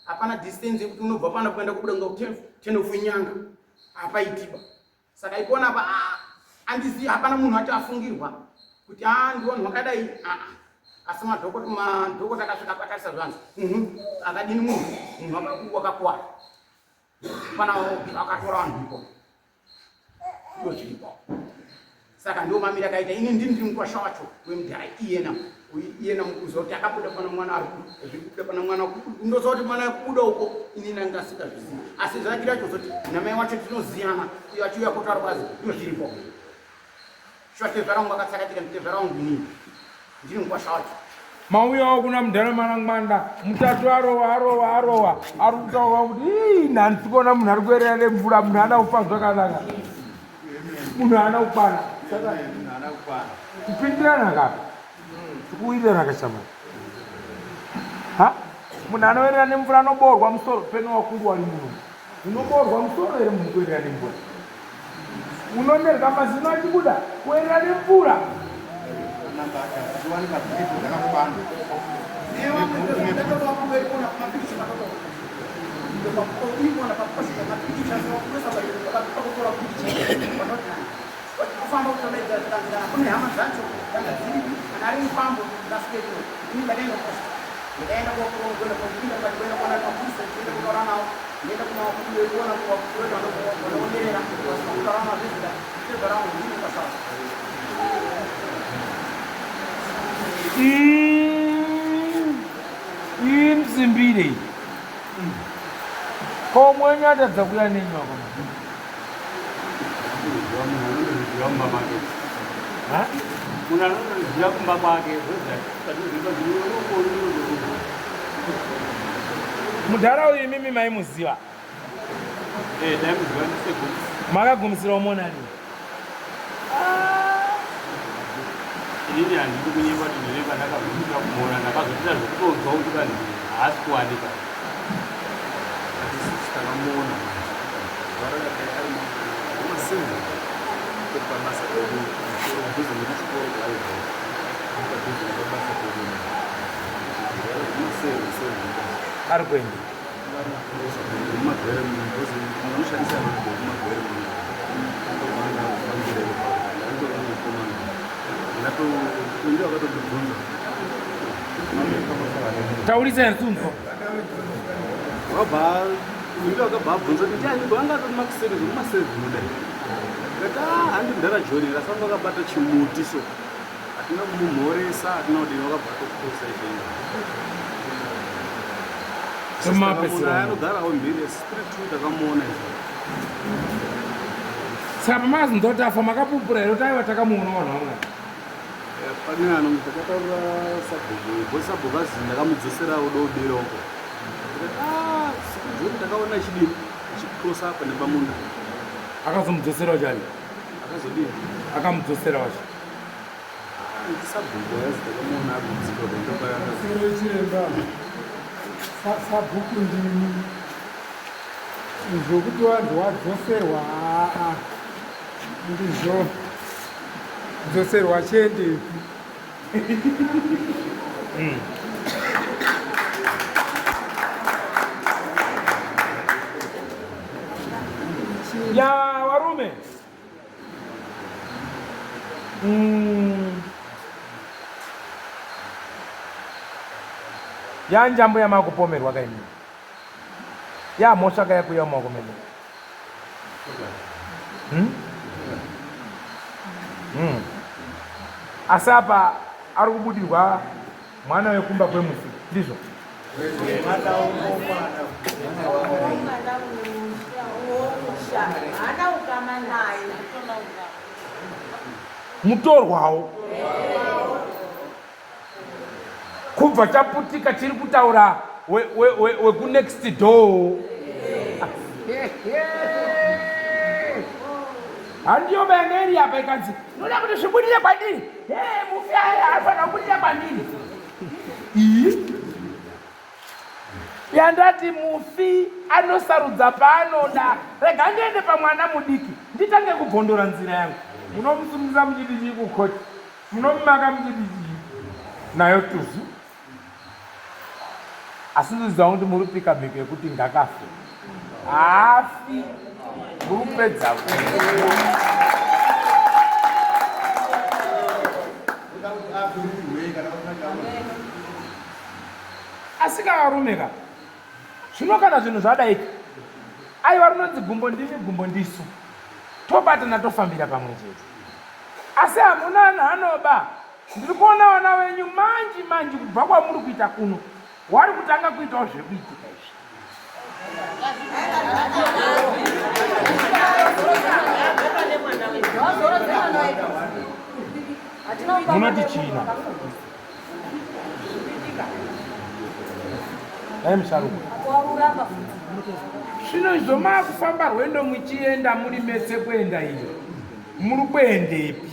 hapana distance yekuti unobva pana kuenda kubuda nga ten of nyanga hapaitiba. Saka ipona apa ah, andizivi, hapana munhu acho afungirwa kuti ah, ndiwo munhu wakadai ah, ah. Asi madhokota madhokota akasvika akatarisa zvanzi akadini munhu munhu wakakuwara pana akatora vanhu ipo ndo zviripo. Saka ndiwo mamiri akaita ini ndini ndiri mukwasha wacho wemudhara iyena iyena mukuziva kuti akabuda pana mwana ari zvikubuda pana mwana ndoziva kuti mwana kubuda uko ini ndanga asingazvizivi asi zvakira chozoti namai wacho tinoziyana uyo achiuya kotaura kwazi ndo zviripo. Shuwa tezvara wangu akatsakatika nditezvara wangu inini ndini mukwasha wacho. Mauyawo kuna mudhara Marangwanda mutatu arowa arowa arowa ari kutaura kuti ii nhandisi kuona munhu ari kuerera nemvura munhu haana kufa zvakanaka munhu haana kukwana kupindirana kapi tikuwirirana kashamani ha munhu anoerera nemvura anoboorwa musoro pene wakuru wari muno Unoboorwa musoro here munhu kuerera nemvura? Unonerga mazino achibuda kuerera nemvura. Ndakaenda kuenda kuenda kuenda kuona mapurisa kuenda kutaura nawo ndenda kuna vakuru vekuona vakuru vanoonerera vasina kutaura navo zvezvida zvezvarawo ndini pasasa. Iyi msimbire iyi. Ko mwenyu atadza kuya nenyu akomana. Munhu anonoriziva kumba kwake. Mudhara uyu imimi maimuziva? Eh, ndaimuziva ndisekuru. Makagumisira umuona rini? Inini handidi kunyepa kuti ndine pandakagumisira kumuona, ndakazoita zvekutonzwa kuti vanhu haasi kuwanika. Takamuona pabasa pedu padhuze nekuchikoro kwaaiva padhuze nepabasa pedu ari kuenda taurisa nsunzo wabva uyu akabva abvunza kuti ndiani anga atori makuseri zvekumaseri zvinodai ndikati ah handi mudhara John rasamba akabata chimuti so hatina kumumhoresa hatina kudini wakabva atokukosa ichenda anogarawo mhiri street two takamuona izvo. Saka pamakazinzwa kuti afa makapupura here kuti aiwa takamuona vanhu vamwari? Pane ano takataura sabhuku because sabhuku azi ndakamudzosera udobira uko. Ndikati ah siku John ndakaona achidini achikrosa apa nepamunda. Akazomudzosera wacho ari? Akazodini? Akamudzosera wacho. Sabhuku yazi takamuona akudzika Sero chiremba sabhuku ndini zvokuti wanzi wadzoserwa aa ndizvo dzoserwa chiendepi. Ya varume. Ya njambo yamakupomerwa kaimi. Ya mhosva kaya kuya mumaoko menyu. Asi apa ari kubudirwa mwana wekumba kwemufi ndizvo? Mutorwawo kubva chaputika chiri kutaura wekunext we, we door handiyo bayanga iri apa ikanzi noda kuti zvibudire kwandiri mufi aye anofanira kubudira kwandiri iyi yandati mufi anosarudza paanoda rega ndiende pamwana mudiki nditange kubvondora nzira yangu munomusungisa muchiti chii kukoti munomumaka muchiti chii nayo tuzu asi ndoziva kuti muri pika mhiko yekuti ngakafe haafi. Muri kupedza. Asi ka varume ka zvino kana zvinhu zvadaika aiwa rinonzi gumbo ndimi gumbo ndisu tobatana tofambira pamwe chete asi hamuna nhanoba ndiri kuona vana venyu manji manji kubva kwamuri kuita kuno wari kutanga kuitawo zviri kuitika izvi munoti china dai musharukwa zvino izvo maakufamba rwendo muchienda muri mese kuenda iyo muri kuendepi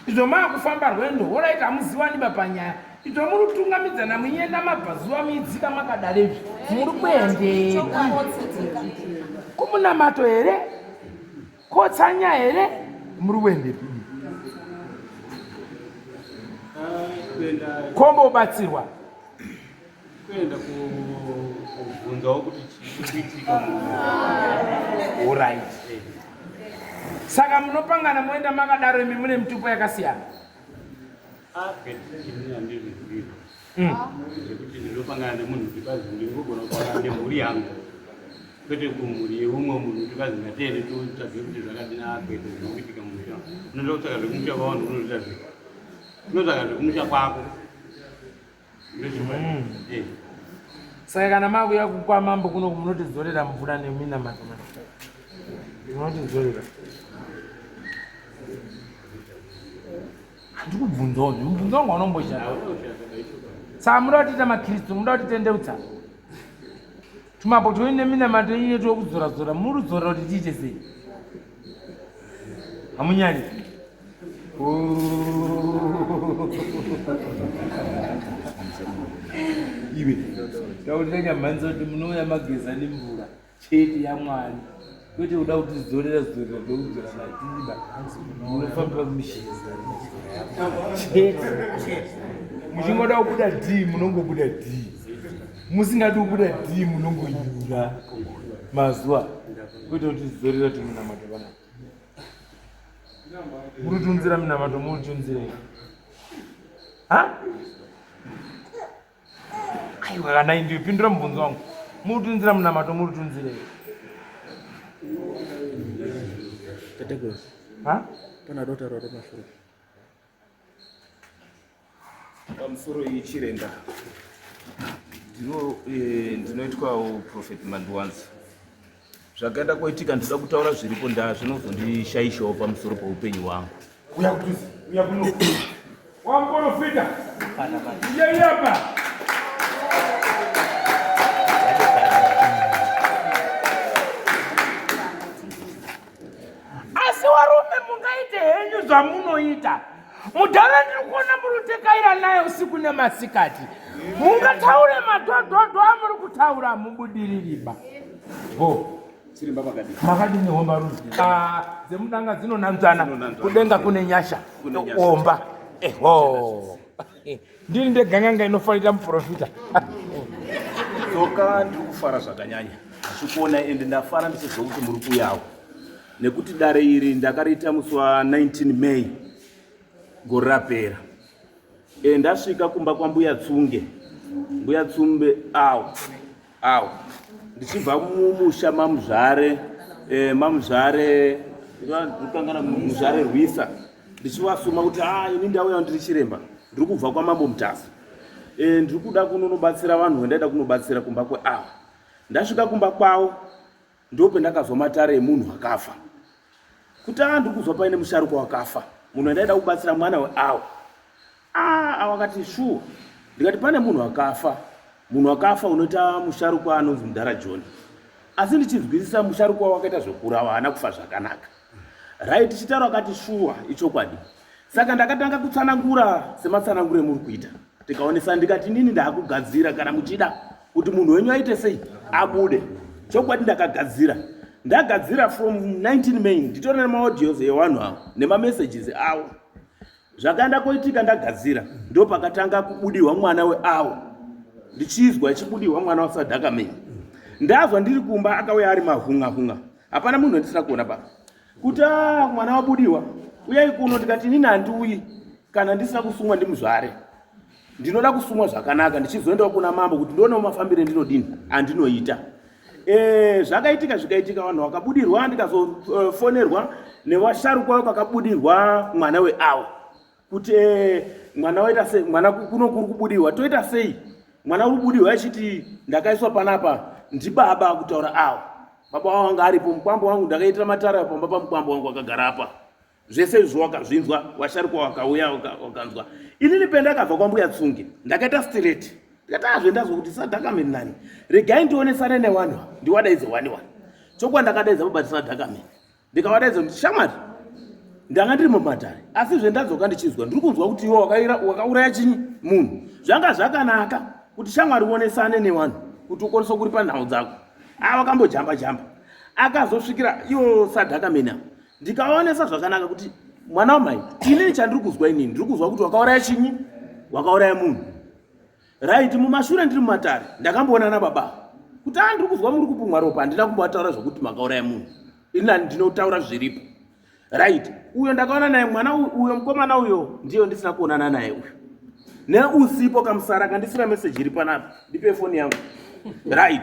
izvo maakufamba rwendo horait hamuziwaniba panyaya izvo muri kutungamidzana muienda mabvazuva muidzika makadarevi muri kuendepi kumunamato here Kotsanya here muri kuendepi? Kombobatsirwa. Kuenda kubvunzawo kuti chii kuitika. Alright. Saka munopangana moenda makadaro imi mune mitupo yakasiyana. Ah, ini handizvizivi. Zvekuti ndinopangana nemunhu kuti bazi ndingogona kupangana nemhuri yangu kwete kumhuri yeumwe munhu kuti bazi ngatiende totsvage kuti zvakadini akwete zvinokuitika mumusha unoda kutsvaga zvekumusha kwavanhu unozoita zve unotsvaga zvekumusha kwako mm. Saka kana makuya kwamambo kuno munotidzorera mvura neminamato munotidzorera handikubvunzawo zve mubvunzo wangu wanomboshata saka muda kutiita makristu muda kutitendeutsa tumapo twenyu neminamato yenyu yetwokudzora dzora muri kudzorera kuti tiite sei hamunyari iwe tautira nyamhanza kuti munouya mageza nemvura chete yamwari kwete kuda kutidzorera zorera tokudzora matiba munofamba mushiza chete muchingoda kubuda d munongobuda d musingadi kubuda d munongonyura mazuva kwete kutidzorera timunamato vana muritunzira minamato muritunzirei ha Aiwa kana ndiwe pindura mubvunzo wangu. Murutunzira munamato murutunzirei? Tateguru. Ha? Pana dota roro mashuru. Pamusoro iyi chiremba. Ndino eh, ndinoitwawo Prophet Mandiwanza. Zvakaenda koitika ndinoda kutaura zviripo ndaa zvinozondishaishawo pamusoro poupenyu hwangu. Uya kutuzi, uya kuno. Wamuporofita. Uya iyapa. Asi warume mungaite henyu zvamunoita. Mudhara ndiri kuona muri kutekaira naye usiku nemasikati. Mungataure madhodhodho amuri kutaura mubudiririba. Go. Chiremba makadini? Makadini homba ruzi. Ah, dzemudanga dzinonanzvana. Kudenga kune nyasha. Omba. Eho. Ndini ndega n'anga inofanira muprofita. Tsoka ndiri kufara zvakanyanya. Achikuona ende ndafara ndichiziva kuti muri kuyawo. Nekuti dare iri ndakariita musi wa 19 May gore rapera. E, ndasvika kumba kwambuya Tsunge. Mbuya Tsumbe awo. Awo. Ndichibva mumusha mamuzvare eh, mamuzvare ndikangana muzvare Rwisa. Ndichivasuma kuti ah ini ndauya ndiri chiremba. Ndiri kubva kwamambo Mutasa. Eh, ndiri kuda kunonobatsira vanhu vendaida kunobatsira kumba kweawa. Ndasvika kumba kwavo ndopendakazwa matare emunhu akafa kuti a ndiri kuzwa paine musharukwa wakafa munhu andaida kubatsira mwana weawa a awa akati shuwa ndikati pane munhu akafa munhu akafa unoita musharukwa anonzi mudhara john asi ndichinzwisisa musharukwa wakaita zvekurawa haana kufa zvakanaka right chitaro akati shuwa ichokwadi saka ndakatanga kutsanangura sematsananguro emuri kuita tikaonesa ndikati inini ndaakugadzira kana muchida kuti munhu wenyu aite sei abude chokwadi ndakagadzira ndagadzira from 19 may nditori nemaaudios evanhu avo nemamessages avo zvakaenda koitika ndagadzira ndopakatanga kubudirwa mwana weawo Ndichizwa ichibudirwa mwana waSadhakameni. Ndazwa ndiri kumba akauya ari mahunga hunga. Hapana munhu wandisina kuona pa. Kuti ah, mwana wabudiwa. Uyai kuno ndikati inini handiuyi kana ndisina kusungwa ndimuzvare. Ndinoda kusungwa zvakanaka ndichizoendawo kuna mambo kuti ndionewo mafambire ndinodini andinoita. E, zvakaitika zvikaitika vanhu vakabudirwa ndikazofonerwa nevasharukwa vakabudirwa mwana weawa kuti eh, mwana waita sei mwana kuno kuri kubudirwa toita sei mwana uri kubudirwa achiti ndakaiswa panapa ndibaba kutaura awa baba wavo anga aripo mukwambo wangu ndakaitira matara pamba pamukwambo wangu akagara apa zvese izvo wakazvinzwa washarukwa wakauya wakanzwa inini pendakabva kwambuya tsunge ndakaita straight ndikati azve ndazwa kuti sadhakameni nani regai ndionesane newanhu ndiwadaidze wani wani chokwadi ndakadaidza baba tisadhakameni ndikavadaidza kuti shamwari ndanga ndiri mumatare asi zvendadzoka ndichinzwa ndiri kunzwa kuti iwe wakauraya chinyi munhu zvanga zvakanaka kuti shamwari uonesane nevanhu kuti ukwanise kuripa nhau dzako a wakambojamba jamba akazosvikira iwo sadhaka mena ndikaonesa zvakanaka kuti mwana wamai inini chandiri kuzwa inini ndiri kuzwa kuti wakauraya chinyi wakauraya munhu Right, mumashure ndiri mumatare ndakamboona na baba kuti a ndiri kuzwa muri kupumwa ropa handina kumbovataura zvekuti makauraya munhu ini ndinotaura zviripo right uyo ndakaona naye mwana uyo mukomana uyo ndiyo ndisina kuonana naye uyo neusipo kamusara kandisira meseji iri panapa ndipe foni yangu right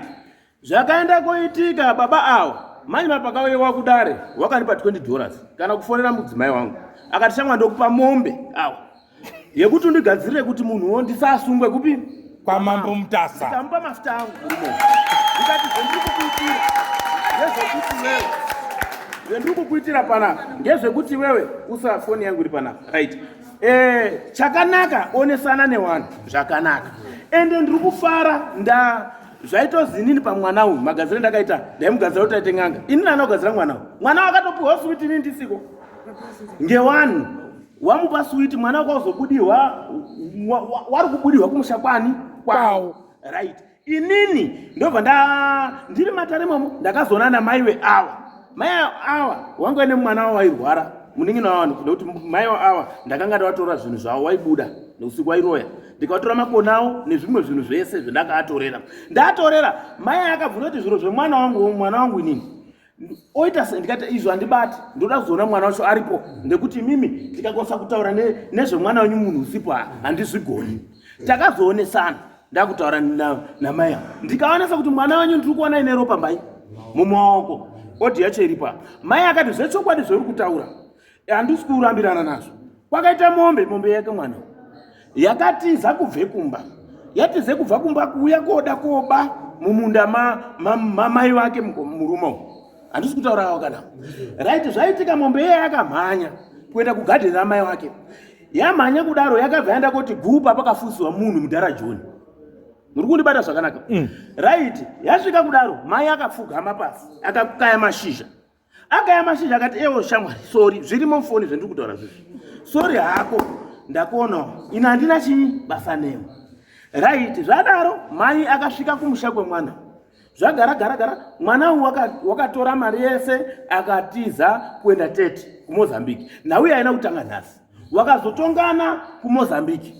Zvakaenda koitika baba awa manje mapakauyewa kudare wakandipa 20 dollars kana kufonera mudzimai wangu akati shamwa ndokupa mombe awa yekuti undigadzirire kuti munhuwo ndisasungwe kupi kwamambo Mutasa ndikamupa mafuta angu murume ndikati zvendiri kukuitira ngezvekuti wewe zvendiri kukuitira panapa ngezvekuti wewe usa foni yangu iri panapa right eh, chakanaka onesana newanhu zvakanaka ende ndiri kufara nda zvaitozi inini pamwana uyu magadziro ndakaita ndaimugadzira kuti aite n'anga inini ana kugadzira mwana uyu mwana wakatopiwa suwiti inini ndisiko ngewanhu wamupa suwiti mwana wakazobudirwa wari kubudirwa kumusha kwani kwawo right inini ndobva nda ndiri matare momo ndakazoona namai veawa mai awa wanga ine mwana wavo wairwara munin'ina wavo nekuti mai awa ndakanga ndavatora zvinhu zvavo waibuda neusiku wairoya ndikatora makona awo nezvimwe zvinhu zvese zvendakaatorera ndatorera mai akabvunza kuti zviro zvemwana wangu mwana wangu inini oita se ndikati izvo handibati ndoda kuzoona mwana wacho aripo nekuti imimi ndikakwanisa kutaura nezvemwana wenyu munhu usipo handizvigoni takazoonesana ndakutaura namai avo ndikaonesa kuti mwana wenyu ndiri kuona ine ropa mbai mumaoko odi yacho iripo apa mai akati zvechokwadi zvauri kutaura handisi kurambirana nazvo kwakaita mombe mombe yake mwana yakatiza kubve kumba yatize kubva kumba kuuya koda koba mumunda mamai vake murume uyu handisi kutaura kana right zvaitika mombe iye yakamhanya kuenda kugadheni ramai wake yamhanya kudaro yakabva yaenda koti gupa pakafusiwa munhu mudhara joni muri kundibata zvakanaka mm. right yasvika kudaro mai akapfugama pasi akakaya mashizha akaya mashizha akati ewo shamwari sori zvirimo mufoni zvendiri kutaura zvizvi sori hako ndakuonawo ini handina chii basa newe right zvadaro mai akasvika kumusha kwemwana zvagara gara gara mwana uyu wakatora mari yese akatiza kuenda tete kumozambique nhau yaina kutanga nhasi wakazotongana kumozambique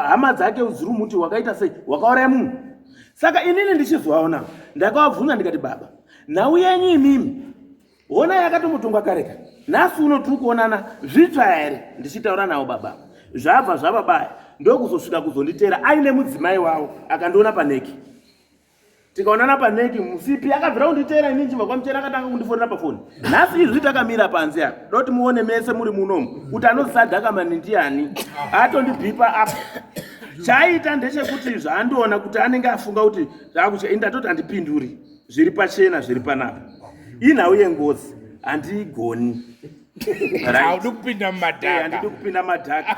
hama dzake dziri muti wakaita sei wakauraya munhu saka inini ndichizoaona ndakavabvunza ndikati baba nhau yenyu imimi hona yakatombotonga kareka nhasi uno tiri kuonana zvitsva here ndichitaura navo baba zvabva zvavabaya ndokuzosvika kuzonditeera aine mudzimai wavo akandiona paneki tikaonana paneki musipi akabvira kunditeera ini ndichibva kwamuchera akatanga kundifonera pafoni nhasi izvi takamira panze apa doti muone mese muri munomu kuti anosadhakamani ndiani atondibhipa apa chaaita ndechekuti zvaandiona kuti anenge afunga kuti zvakucha ini ndatoti handipinduri zviri pachena zviri panapa inhau yengozi handiigoni haudi kupinda mumadhaka eh, handidi kupinda madhaka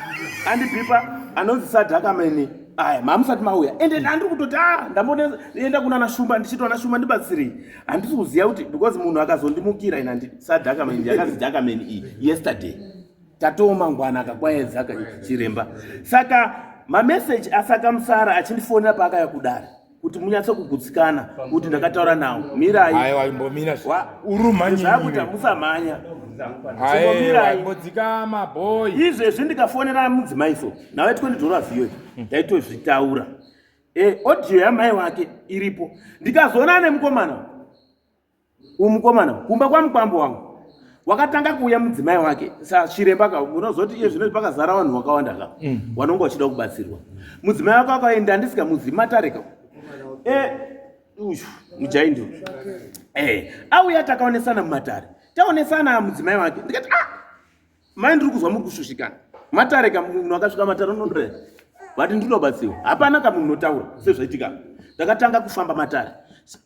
andibhipa anonzi sadhaka mene aya mamusati mauya ende ndandiri kutoti a ah, ndamboenda kuna nashumba ndichiti ana shumba ndibatsirei handisi kuziva kuti because munhu akazondimukira ina sadhaka mene yakazi dhaka mene iyi yesterday tatoo mangwana akakwaedza chiremba saka mameseji asakamusara achindifonera paakaya kudare kuti munyatso kugutsikana kuti ndakataura nawo mirai aiwa imbomira urumhanyizakuti musamhanya aiwa imbodzikama boy izvezvi ndikafonera mudzimai so nawe 20 dollars iyoyo ndaitozvitaura. E, audio yamai wake iripo. Ndikazoona nemukomana umukomana kumba kwamukwambo wangu wakatanga kuuya mudzimai wake sachiremba ka unozoti iye zvino pakazara vanhu vakawanda ka mm. vanonge vachida kubatsirwa mudzimai wake akaenda ndisikamuzivi matare ka e, uyu mujaindi e, auya takaonesana mumatare taonesana mudzimai wake ndikati ah mai ndiri kuzwa muri kushushikana matare ka munhu akasvika matare unondorera vati ndinobatsirwa hapana ka munhu unotaura sezvaitika ndakatanga kufamba matare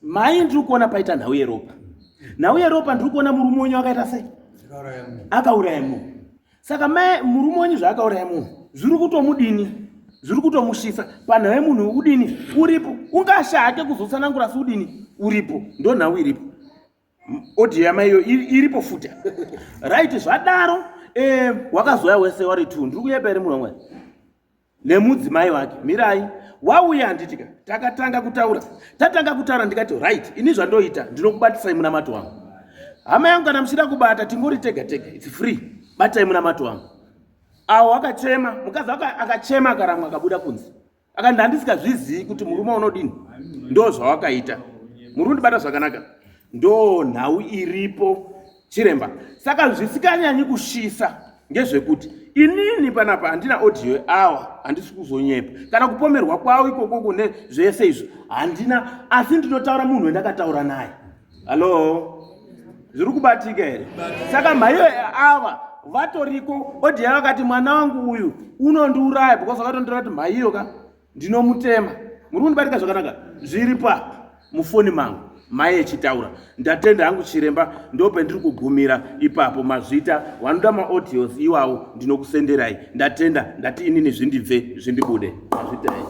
mai ndiri kuona paita nhau yeropa nhau yeropa ndiri kuona murume wenyu akaita sei akauraya munhu saka mai murume wenyu zvaakauraya munhu zviri kutomudini zviri kutomushisa panhau yemunhu udini uripo ungasha hake kuzotsanangura si udini uripo ndo nhau iripo audio yamaiyo iripo futi right zvadaro eh, wakazoya wese wari t ndiri kuyepa here munhu wamwari nemudzimai wake mirai wauya handitika takatanga kutaura tatanga kutaura ndikati right ini zvandoita ndinokubatisai munamato wangu hama yangu kana muchida kubata tingori tega tega its free batai munamato wangu awo akachema mukadzi akachema akaramwa akabuda kunze akati ndandisikazvizii kuti murume unodini ndo zvawakaita muri kundibata zvakanaka ndo nhau iripo chiremba saka zvisikanyanyi kushisa ngezvekuti inini panapa handina audio awa handisi kuzonyepa kana kupomerwa kwavo ikoko kune zvese izvo handina asi ndinotaura munhu wendakataura naye hallo zviri kubatika here saka mhaiyo ava vatoriko odhiya vakati mwana wangu uyu unondiuraya because vakatondira kuti mhaiyo ka ndinomutema muri kundibatika zvakanaka zviri pa mufoni mangu mai echitaura ndatenda hangu chiremba ndopendiri kugumira ipapo mazvita vanoda maaudios iwawo ndinokusenderai ndatenda ndati inini zvindibve zvindibude mazvitai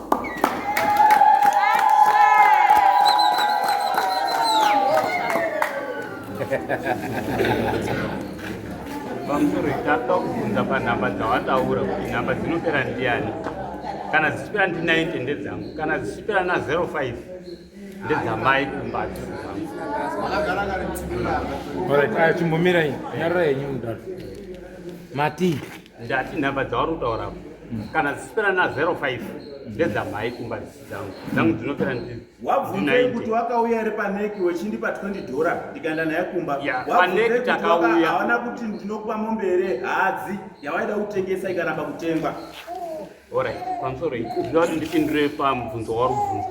Pamusoro tatoda kubvunza panhamba dzawataura kuti nhamba dzinopera ndiani kana dzichipera ndi 90 ndedzangu kana dzichipera na 05 ndedzamai kumba hadzisi dzangu. Alright, ah, chimbomirai nyarara henyu mudhara matii Ndati nhamba dzauri kutaura kana dzichipera na 05 ndedzamai kumba dzisi dzangu dzangu dzinopera ndi Wabvunzei kuti wakauya here paneki wechindipa 20 dhora ndikaenda naye kumba. Paneki takauya. Hawana kuti ndinokupa mombe here hadzi yawaida kutengesa ikaramba kutengwa. Alright, pamusoro iyi ndinoda kuti ndipindure pamubvunzo wauri kubvunza.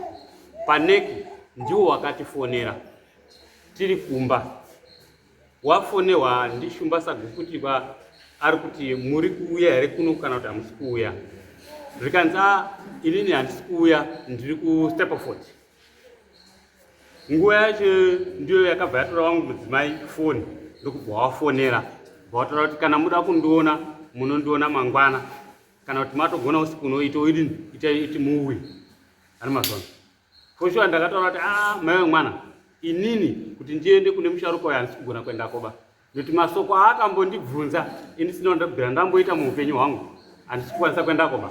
Paneki ndiwo wakatifonera tiri kumba Wafonewa ndiShumba Sagukuti ba ari kuti muri kuuya here kuno kana kuti hamusi kuuya. Zvikanzi a inini handisi kuuya ndiri kuStapleford. Nguva yacho ndiyo yakabva yatora wangu mudzimai foni ndokubva wafonera bva wataura kuti kana muda kundiona munondiona mangwana kana kuti matogona usiku unoita idini itai iti muuye ani mazona For sure ndakataura kuti ah mai wemwana inini kuti ndiende kune musharuka uyo handisi kugona kuendako ba nekuti masoko aakambondibvunza ini sina ndabvira ndamboita muupenyu hwangu handisi kukwanisa kuendako ba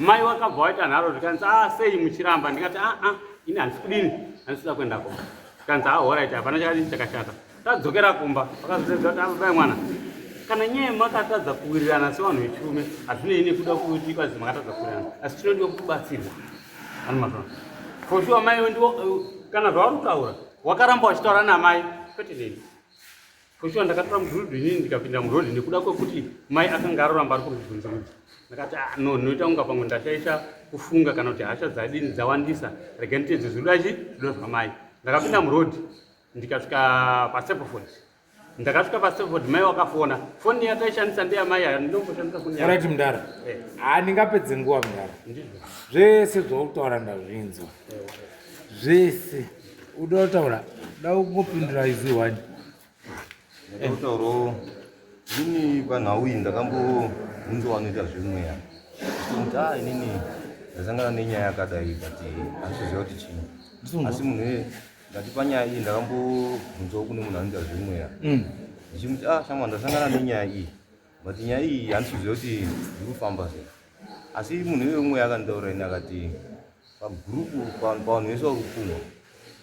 mai wakabva waita nharo zvikanzi ah sei muchiramba ndikati ah ah ini handisi kudini handisi kuda kuendako zvikanzi ah horaiti hapana chakadini chakashata tadzokera kumba vakazoedza kuti ababai mwana kana nyaya makatadza kuwirirana sevanhu vechirume hazvinei nekuda kuti kwazi makatadza kuwirirana asi chinodiwa kubatsirwa For sure mai ndiwo eh, kana zvauri kutaura wakaramba wachitaura namai kwete neni. For sure ndakatora mudhudhu inini ndikapinda muroad nekuda kwekuti mai akanga aroramba ari kundibvunzurudza. Ndakati ah no ndinoita kunga pamwe ndashaisha kufunga kana kuti hasha dzadini dzawandisa rega nditeedze zviruda chi zvido zvamai. Ndakapinda muroad ndikasvika paSepoford ndakasvika paseford mai wakafona foni yataishandisa ndeyamai ayo ndinomboshandisa foni right mudara eh. handingapedze nguva mudara zvese zvauri kutaura ndazvinzwa zvese uda kutaura da kungopindura izi one ndakutaurawo inini panhau iyi ndakambobvunza vanoita zvemweya kuti a ah, inini ndasangana nenyaya yakadai but handisiziva kuti chii asi munhu Ndati panyaya iyi ndakambobvunzawo kune munhu anoita zvemweya mm. ndichimuti ah shamwa ndasangana nenyaya iyi but nyaya iyi handisi kuziva kuti ndiri kufamba sei asi munhu iyoyo mweya akanditaurira ini akati pagurupu pavanhu vese vari kupumwa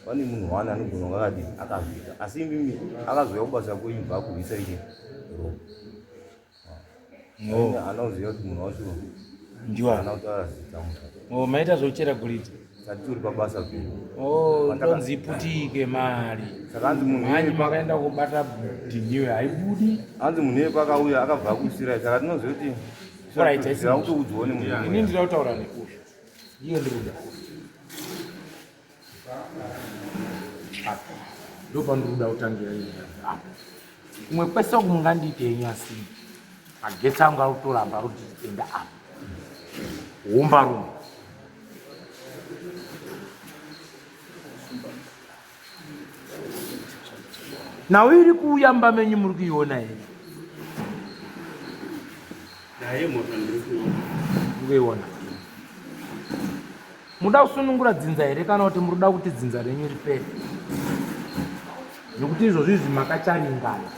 pane munhu wani anogona kunge akadi akazviita asi imimi akazouya kubasa kwenyu bva akurwisa ichi ropa No. Anoziva kuti munhu wacho ndiwa. Ana kutaura zita munhu. Oh, maita zvekuchera goridhe. Tatitori pabasa pedu. Oh, ndonzi iputike mari. Saka hanzi munhu Mhanyi makaenda kubata dhinyiwe haibudi. Hanzi munhu iye pakauya akabva akusirai saka tinoziva kuti Alright, haisi tira kutoudzwawo nemunhu. Ini ndira kutaura neuyu. Iye ndiri kuda. Apa. Ndopandiri kuda kutangira ini. Apa. Kumwe kwese uku mungandiite henyu asi magetsi angu ari kutoramba ari kuti enda apa. Hombarume. Nhau iri kuuya mumba menyu muri kuiona here? Naye mhosva ndiri kuiona. Kuiona. Muda kusunungura dzinza here kana kuti muri kuda kuti dzinza renyu ripere? Nekuti izvozvi izvi makacharingana.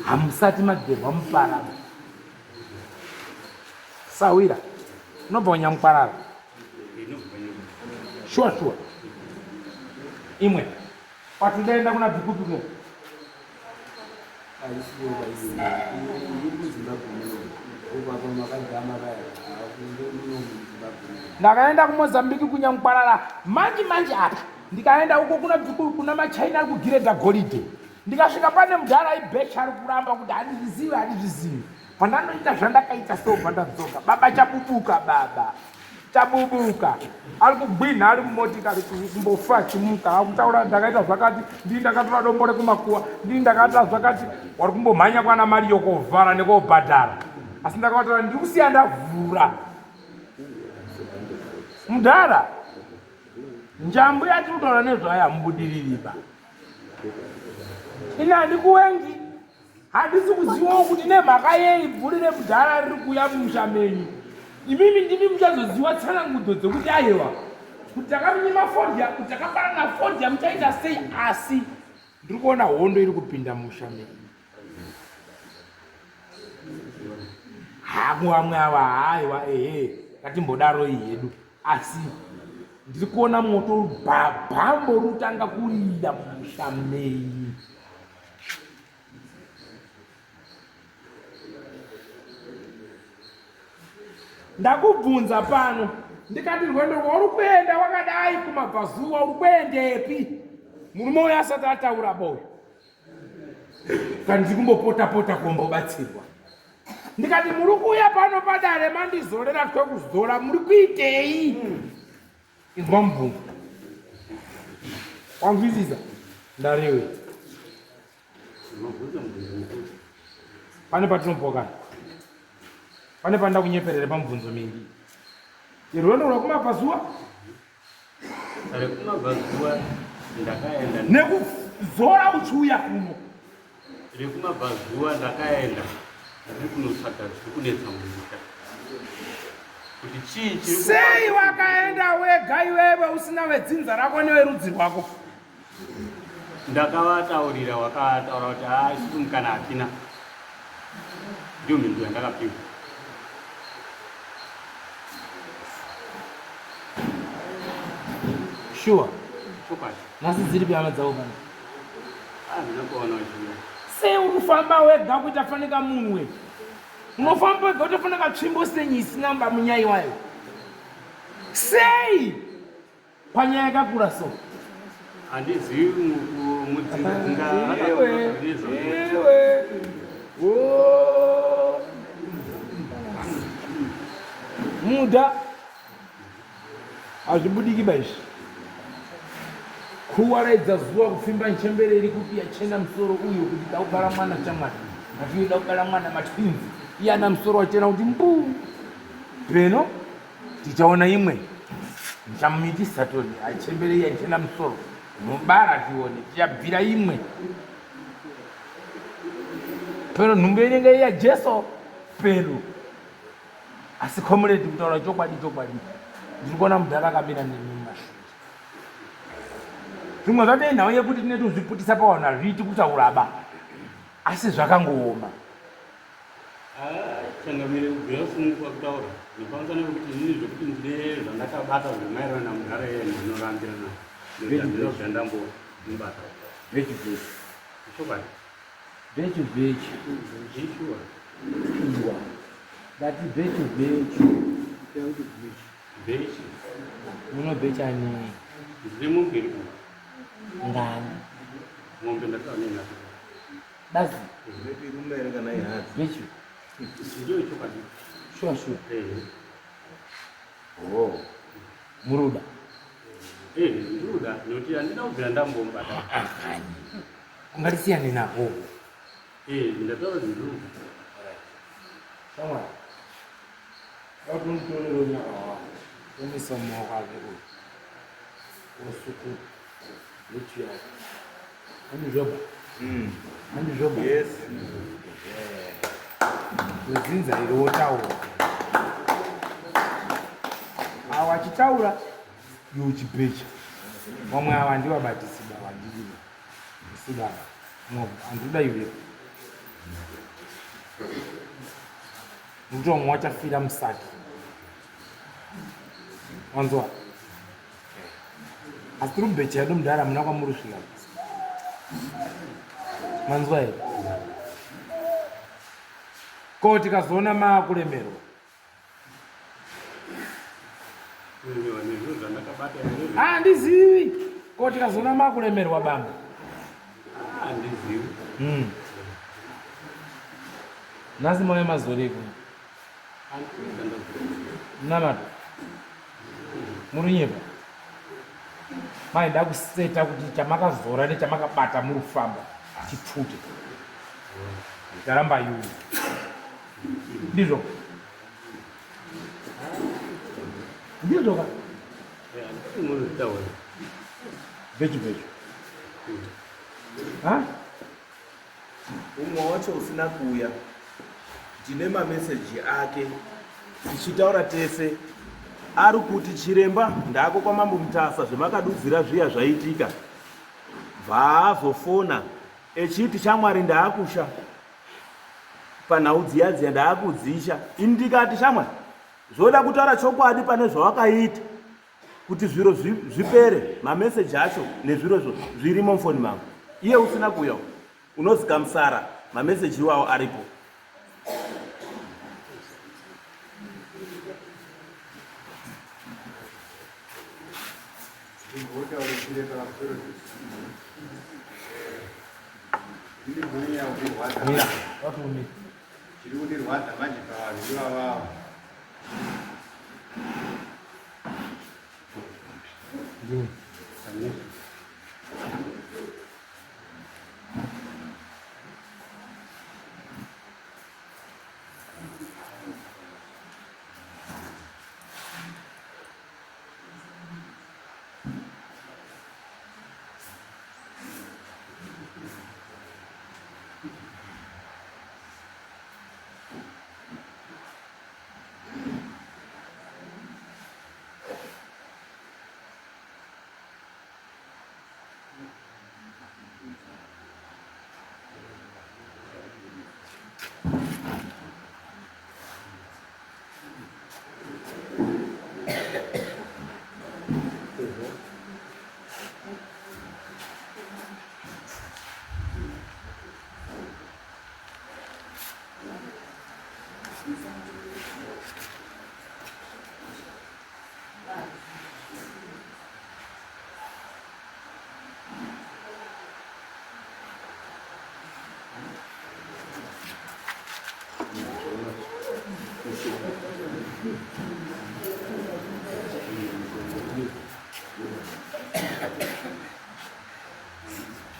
Hamusati magerwa muparara. Sahwira, unobva kuNyamukwarara? Shuwa shuwa. Imwe. Kwati ndaenda kuna Bvikupi kumwe. Ndakaenda kuMozambique kuNyamukwarara manji manji apa. Ndikaenda uko kuna Bvikupi kuna maChina ari kugiredha goridhe. Ndikasvika pane mudhara aibhecha ari kuramba kuti handizvizivi handizvizivi. Pandanoita zvandakaita so pandadzoka baba chabubuka baba chabubuka ari kugwinha ari mumotikari kumbofa achimuka akutaura ndakaita zvakati ndii ndakatora dombo rekumakuwa ndii ndakaita zvakati wari kumbomhanya kwana mari yokovhara nekobhadhara asi ndakavataura ndiri kusiya ndavhura mudhara njambu yatiri kutaura nezvayo hamubudiririba ini handikuwengi Handisi kuzivawo kuti nemhaka yei bvuri remudhara riri kuuya mumusha menyu. Imimi ndimi muchazoziva tsanangudzo dzekuti aiwa kuti takamunyima fodya, kuti takapanana fodya muchaita sei asi ndiri kuona hondo iri kupinda mumusha menyu. Haku vamwe ava haiwa ehe ngatimbodaroi hedu asi ndiri kuona moto bhambo rutanga kurira mumusha menyu. Ndakubvunza pano ndikati rwendo rwauri kuenda wakadai kumabvazuva uri kuendepi? Murume uyo asati ataura boyo kandiri kumbopota pota kombobatsirwa ndikati muri kuuya pano padare mandizorera twekuzora muri kuitei? Inzwa mubvunzo. Wanzwisisa? Ndarewe. Pane patinopokana. Pane panoda kunyeperere pamubvunzo mingi. Rwendo rwakumabvazuva? Rekumabvazuva ndakaenda. Nekuzora uchiuya kuno. Rekumabvazuva ndakaenda ndiri kunotsvaga zviri kunetsa mumusha kuti chii chiri Sei wakaenda wega iwewe usina wedzinza rako newerudzi rwako? Ndakavataurira wakataura kuti haa isusu mukana hatina. Ndiyo mhinduro yandakapiwa. Sure. Chokwadi. Nhasi dziripi hama dzako pano? Sei uri kufamba wega kuita fanika munwe? Unofamba wega kuita fanika tsvimbo senyi isina mba munyai wayo. Sei? Panyaya yakakura so. Handizivi mudzinza dzinga Iwe, iwe. Oh. Muda Hazvibudiki ba izvi. Kuwaraidza zuva kupfimba nchembere iri kupi yachena musoro uyo kuti da kubara mwana shamwari. Matiyo da kubara mwana matwins. Iye ana musoro wachena kuti mbuu. Peno tichaona imwe. Ndichamumitisa toni achembere iye achena musoro. Mubara tione tichabvira imwe. Peno nhumbu inenge iya Jesu peno. Asi comrade kutaura chokwadi chokwadi ndiri kuona mudhara akamira nemi mumashure. Zvimwe zvacho inhau yekuti tine tozviputisa pavanhu hazviiti kutaura ba. Asi zvakangooma. Ah, changamire kubvira usununguka kutaura nepamusana pekuti inini zvekuti ndine zvandakabata zvemaererano namudhara iye ndinorambirana nekuti handina zvandambomubata. Vechi vechi. Chokwadi. Bhechu bhechu. Zveshuwa. Iwa. Ndati bhechu bhechu. Bhechi. Munobhecha nei? Ndine mombe iri kumba. Ngani? Mombe ndataura nenhatu. Bazi. Irume here kana ihadzi? Bhechi. Ndiyo chokwadi. Sure sure. Eh. Oh. Muruda. Eh, ndiruda nekuti handina kubvira ndambomubata. Ungatisiyane nako. Eh, ndataura kuti ndiruda. Shamwari. Wakunditorero nyaka wako. Omisa mumaoko ake uyu. Osukuta. Lechu yako. Andizvoba. Andizvoba. Yes. Wedzinza iri wotaura. Awa achitaura iwe uchipecha. Vamwe ava handivabatisi baba handidi. Isi baba. Handikuda iwe. Nekuti vamwe vachafira musaki. Wanzwa? Asi tiri kubhecha yedu mudhara hamuna kwamuri kusvika. Manzwa here? Ko tikazoona maakuremerwa. Kuremerwa nezvinhu zvandakabata here? Handizivi. Ko tikazoona maakuremerwa bambo. Handizivi. Nhasi mauya mazorei kuno? Munamato. Murunyepa. Mai ndakuseta kuti chamakazora nechamakabata muri kufamba chipfute. Taramba yuri. Ndizvo. Ndizvo ka? Bechu bechu. Ha? Umwe wacho usina kuuya tine mameseji ake tichitaura tese ari kuti chiremba ndako kwamambo Mutasa zvemakadudzira zviya zvaitika bvaazofona echiti shamwari ndaakusha panhau dziya dziya ndaakudzisha ini ndikati shamwari zvoda kutaura chokwadi pane zvawakaita kuti zviro zvipere mameseji acho nezviro izvo zvirimo mufoni mangu iye usina kuuya unozika musara mameseji iwawo aripo. Chiri kundirwadza manje pavanhu ivavavo.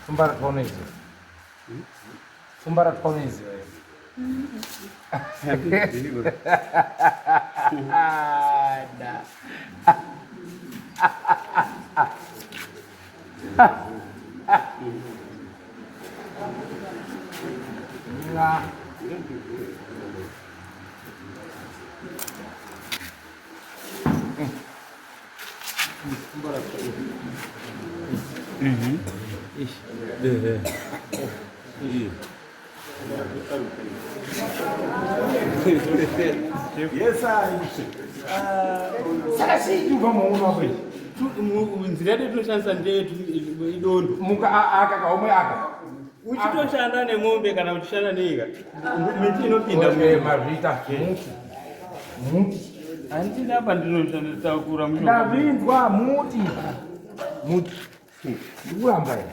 Pfumba rataunoiziva. Pfumba rataunoiziva. Da. La. Yes, I. Saka chii chibva muono wako ichi? Nzira yedu yatinoshandisa ndeyetu idondo. Muka aka kaomwe aka. Uchitoshanda nemombe kana uchishanda neika miti inopinda Okay, mazvita muti. Muti. Handina apa ndinoshandisa kura mushonga. Ndazvinzwa muti. Muti. Ndikuramba here?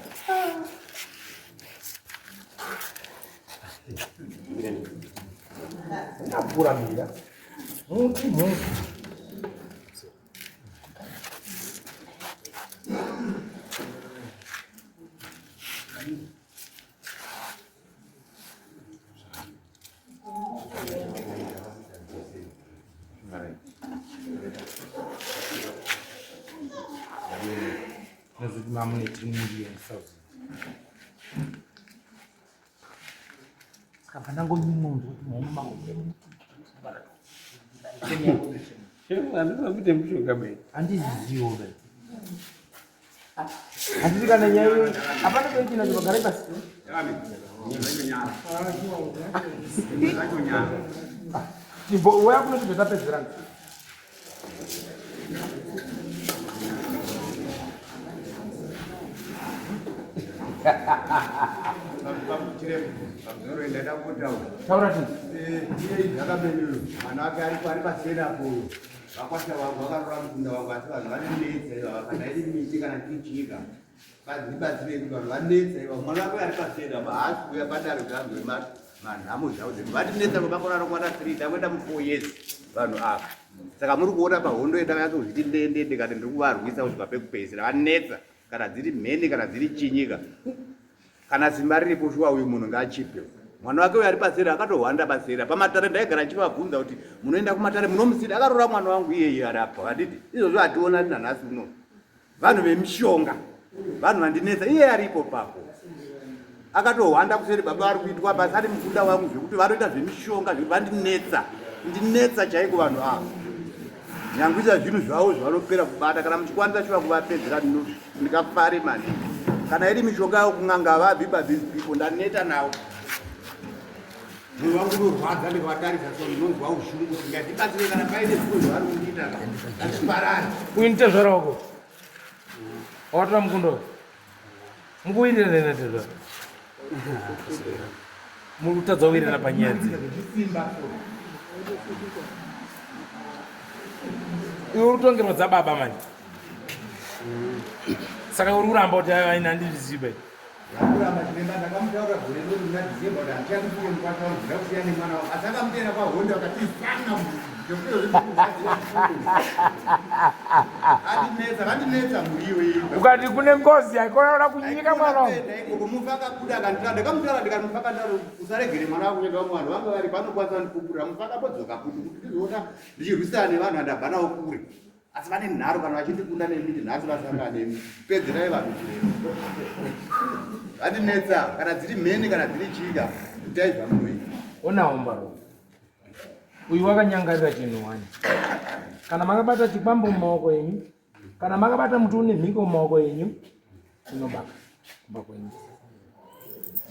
Ndapfuura mira. Muti muti. Nozoti mamune 3 million thousand. Saka bva ndangonyumwa kuti muhomwe mangu Handina kuite mushonga be. Handiziziwo be. Handiti kana nyaya iyoyi hapana toitina chipagare pasi. Chimbo uya kuno tibve tapedzerana. Taura mwana wake aripo ari pasena apo uyo vakwasha vangu vakarora mukunda wangu asi vanhu vanonetsa ivava kana iri miti kana chiri chiika ndibatsirei kuti vanhu vanetsa ivava mwana wake ari pasena apo haasi kuuya padare kuti anzwe manhamo dzavo dzedu vatinetsa kwemakore anokwana 3 tangoenda mu 4 years vanhu ava saka muri kuona pahondo yendakanyatso kuzviti ndendende kati ndiri kuvarwisa kusvika pekupedzisira vanetsa kana dziri mheni kana dziri chinyika kana simba riripo shuwa uyu munhu ngaachipe mwana wake uyo ari paseri akatohwanda paseri pamatare ndaigara ndichivabvunza kuti munoenda kumatare munomusida akaroora mwana wangu iyeye ari apa handiti izvozvo hationani nanhasi uno vanhu vemishonga vanhu vandinetsa iye aripo papo akatohwanda kuseri baba vari kuitwa basa ari mukunda wangu zvekuti vanoita zvemishonga zvekuti vandinetsa ndinetsa chaiko vanhu ava nyangwisa zvinhu zvavo zvavanopera kubata kana muchikwanisa shuva kuvapedzera ndikafare mani kana iri mishonga yavo kun'anga havabvi ba these people ndaneta navo mwoyo wangu unorwadza ndikavatarisa so ndinonzwa ushungu kuti ngatibatsire kana paine zvimwe zvavari kundiita ngatiparare uyu nditezvara wako wakatora mukundo mukuwirirana natezvara muri kutadza kuwirirana panyaya dzi iwe uri kutongerwa dzababa manje saka uri kuramba kuti aina handizvizive Ndakuramba chiremba ndakamutaura gore rino muna December kuti handichadi kuve mukwasha wangu ndida kusiya nemwana wangu asi akamutera kwahonde vakati sana andinetsa vandinetsa mhuri iyoyi ukati kune ngozi haikona kunyika mwana wangu ikoko mufa akabuda akanditara ndakamutaura ndikati mufa akandaro usaregere mwana wako kuenda vamwe vanhu vanga vari panokwanisa ndipupurira mufa akambodzoka futi kuti ndizoona ndichirwisana nevanhu andabva navo kure asi vane nharo kana vachindikunda nemi nhasi vasangana nemi pedzerai vanhu chiremba vandinetsa kana dziri mheni kana dziri chika itai zvamunoita onawo mbaro uyu wakanyangarira chinhu wani kana makabata chikwambo mumaoko enyu kana makabata muti une mhiko mumaoko enyu inobaka kumba kwenyu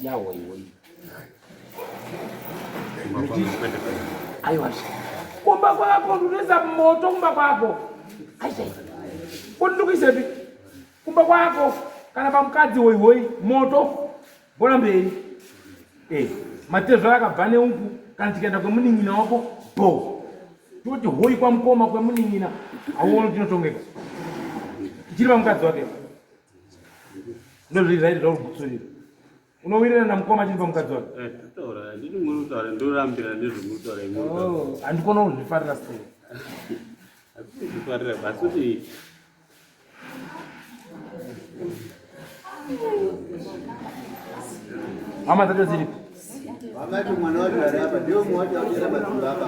yahoihoi aiwa kumba kwako ndinoisa moto kumba kwako kuti ndikuisepi kumba kwako kana pamukadzi hoihoi moto bora mberi eh, matezvo akabva neuku kana tikaenda kwemunin'ina wako bo toti hoi kwamukoma kwemunin'ina hauoni tinotongeka tichiri pamukadzi wake ndozviri zvaiti zvauri gutsurira unowirirana namukoma chiri pamukadzi wake eh, taura handiti muri kutaura ndorambira nezvemuri kutaura imwe oh, handikona kuzvifarira sei handikuzvifarira basi kuti hama dzacho dziripo Vamati mwana wacho ari apa ndiwe mumwe wacho akuenda padzimba apa.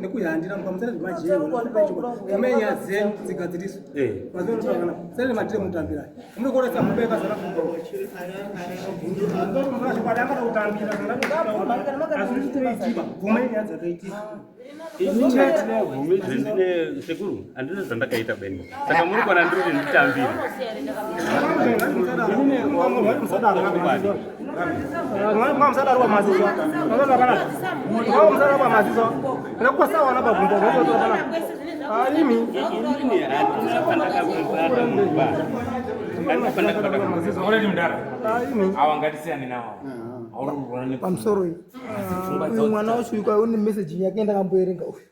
Nekuhandira mukamusana zvemajeamenya dzenyu dzigadziriswe mazuva matire mutambira munokoresa mubeka zana kutambira azvitoitika bvuma nyaya dzakaitika. Ndine sekuru, handina zvandakaita beni. Saka muri kuona ndiri kuti nditambire. Already mudara. Awa ngatisiyane nawo. Pamusoro uyu uyu mwana wacho uyu une message yake ndakamboerenga uyu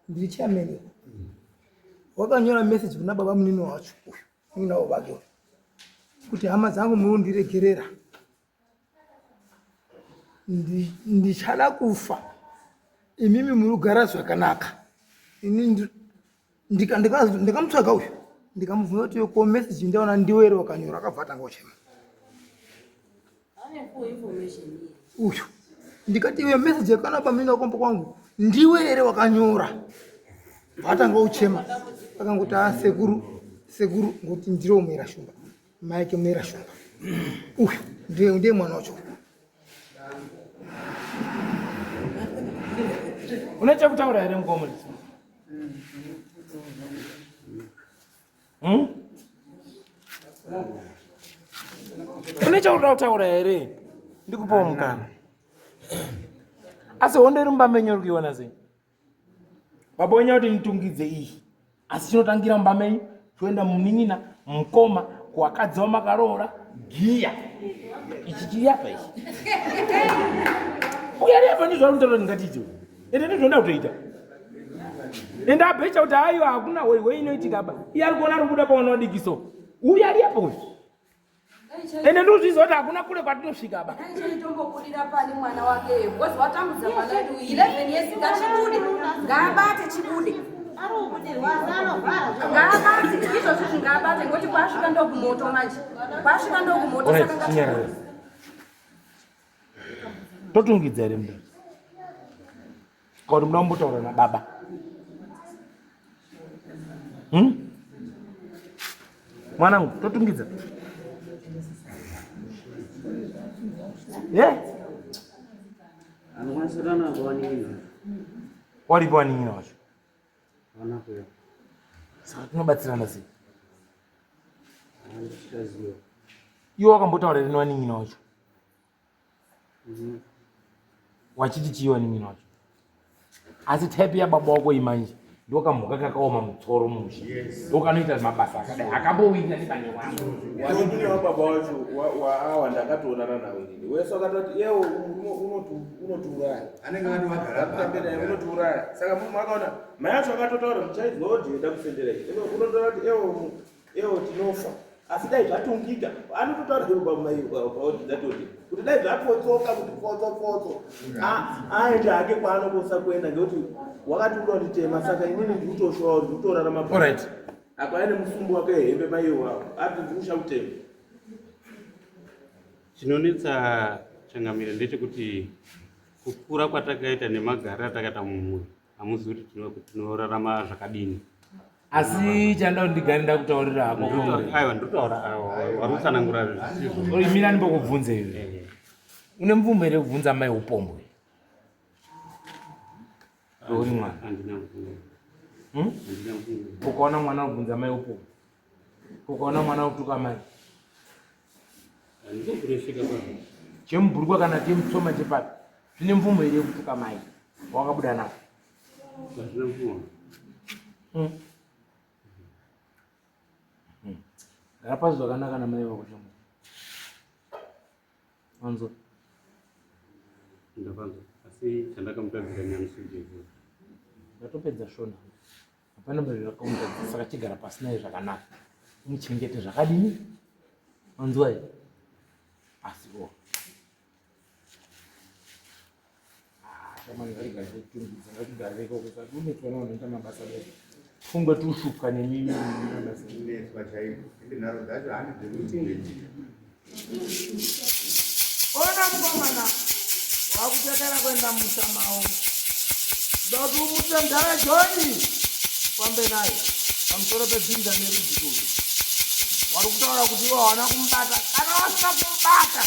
ndiri chairman uyu wakanyora message kuna baba munini wacho uyu munini wavo vake uyu kuti hama dzangu munondiregerera ndichada kufa imimi muri kugara zvakanaka ini ndikamutsvaga uyu ndikamubvunza kuti ko message ndaona ndiwe here wakanyora akabva atanga kuchema uyu ndikati iwe message yakana pamina wakomba kwangu ndiwe here wakanyora vatanga kuchema akangoti a ah, sekuru sekuru ngokuti ndiro muera shumba maike muera shumba uyu ndiye ndiye mwana wacho une chekutaura here mukoma Hmm? Une chaunoda kutaura here? Ndikupawo mukana. Asi hondo iri mumba menyu uri kuiona sei? Baba wenyu kuti nditungidze iyi. Asi chinotangira mumba menyu choenda munin'ina, mukoma, kuwakadzi wamakaroora, giya. Ichi chiri apa ichi. Uya ari apa ndizvo arikutaura ndingatiite. Ende ndizvo kutoita. Ende abhecha kuti aiwa hakuna hoi hoi inoitika apa. Iye ari kuona ari kubuda paona wadiki so. Uyu ari apo uyu. Ende ndozviziva kuti hakuna kure kwatinosvika apa. Chitombobudira pani mwana wake because watambudza mwana wedu 11 years ngachibude ngaabate chibude ngaabate izvozvi zvingaabate ngokuti kwasvika ndokumoto manje kwasvika ndokumoto saka ngachibude Totungidza here mudhara? Kauri muda kumbotaura nababa? Hmm? Mwanangu, totungidza. Yeah? Waripo wanin'ina wacho. Saka tinobatsirana sei? Iwe wakambotaura here newanin'ina wacho? Wachiti chii wanin'ina wacho? Asi type yababa wako iyi manje ndokamhuka kakaoma mutsoro musha ndokanoita mabasa akadai akambowinda nebane wangu wanin'ina wababa wacho waawa ndakatoonana nawo inini wese wakatoti yewo unotiuraya anenge vati vagara unotiuraya saka munhu akaona mai acho akatotaura muchaidzi waodhienda kusendera iyi unotaura kuti ewo Ewo tinofa asi dai zvatungika anototaura ivo bamaipaodhidatoti kuti dai zvatotsoka kuti potso potso aende hake kwaanokosa kuenda ngekuti wakati uda kunditema saka inini ndikutoshowa ndikutorarama apa aine musumbu wake hembe maiwo ati ndikusha kutema Chinonetsa changamire ndechekuti kukura kwatakaita nemagariro atakaita mumhuri hamuzivi kuti tinorarama zvakadini. Asi chanda kuti ndigare ndakutaurira hako. Aiwa ndotaura vari kutsanangura zvisizvo. Mira ndimbokubvunze iwe. Une mvumo here kubvunza mai upombwe? Uri mwana. Handina mvumo. Hmm? Handina mvumo. Ukaona mwana ubvunza mai upombwe. Ukaona mwana utuka mai. Chemubhurukwa kana chemutsoma chepapi zvine mvumo here yekutuka mai wakabuda nako? Hmm. Hmm. Gara pasi zvakanaka namai vako chamo. Wanzwa? Ndapanzwa. Asi chandakamutadzira nyamusujezo. Ndatopedza shona. Hapana zvakamudzadzisa saka chigara pasi naye zvakanaka. Umuchengete zvakadini? Wanzwa here? Asi o. Ah, shamani varigare kutungidza ngatigare ikoko saka unetwa nevanoita mabasa besa. Fungwa tushuka nemimi mabasa. Kunetswa chaiko. Ende nharo dzacho handi dzekuti. Ona mukomana wakutekera kuenda musha mawo. Ndoda kuti umutse mudhara Joni ufambe naye pamusoro pedzinza nerudzi urwu. Wari kutaura kuti iwe hawana kumubata kana wasina kumubata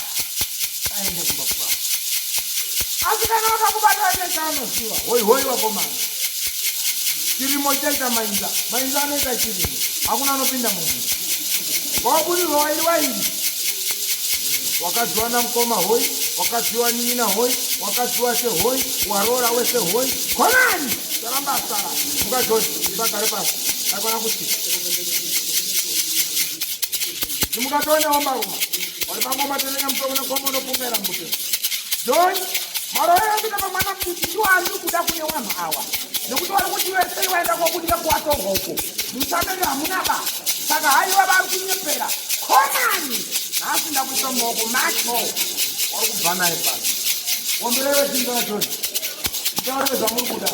aende kumba kwako. Asi kana wakakubata ane chaanoziva hoi hoi wakomana. Chirimo chaita mainza, mainza anoita chirimo. Hakuna anopinda mumunda. Wabudirwa wairi wairi. Wakaziwa namukoma hoi, wakaziwa nin'ina hoi, wakaziwa sehoi, waroora wese hoi. Konani! Saramba asara. Mukadzi usagare pasi. Aikona kuti. Simukatoone wambaruma. Wari pangoma tenenya mutongo negomo nopungera mbuto. John, maroyo akuita pamwana mudiki ndiwo ari kuda kune vanhu awa. Nekuti vari kuti vese vaenda kwakudya kuwatorwa uko. Musamenyo hamuna ba. Saka haiwa vari kunyepera. Konani! Nhasi ndakuisa mumaoko macho. Wari kubva naye pano. Womberere chinhu John. Mutaurire zvamuri kuda.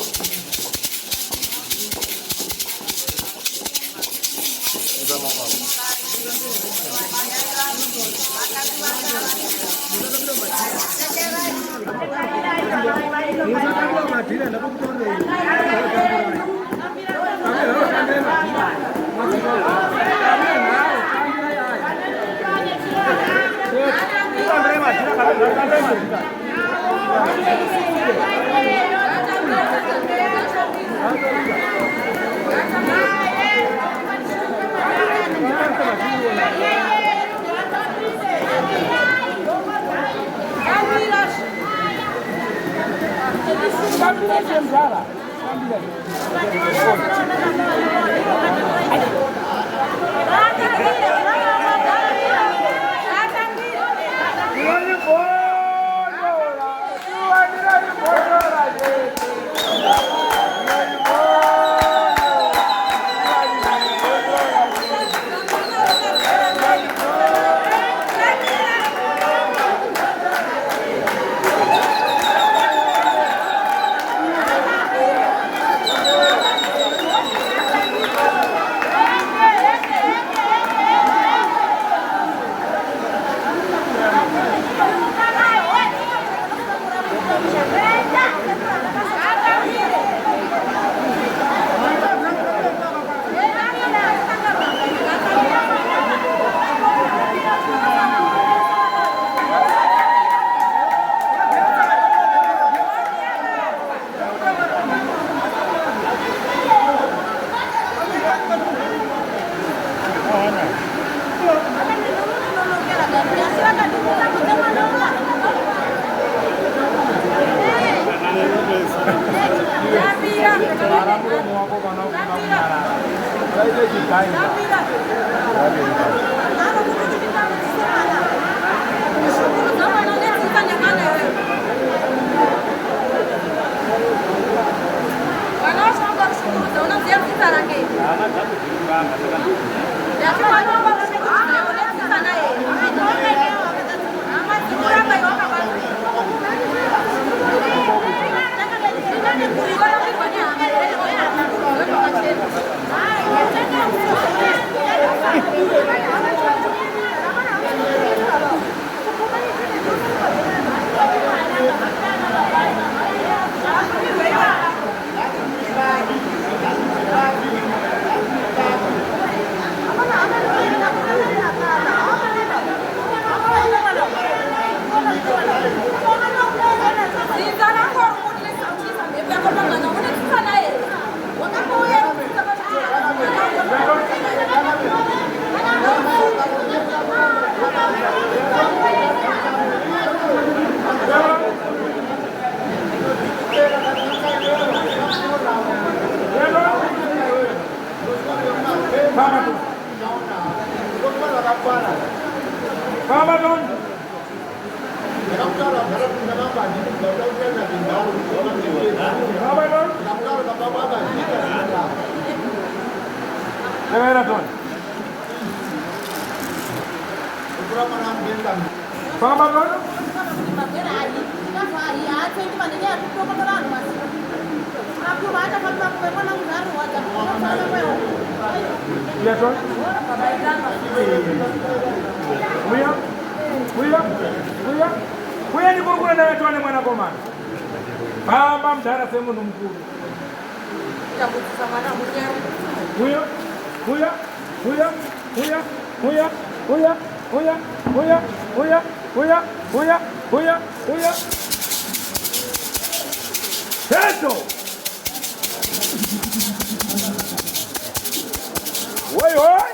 Hoi hoi.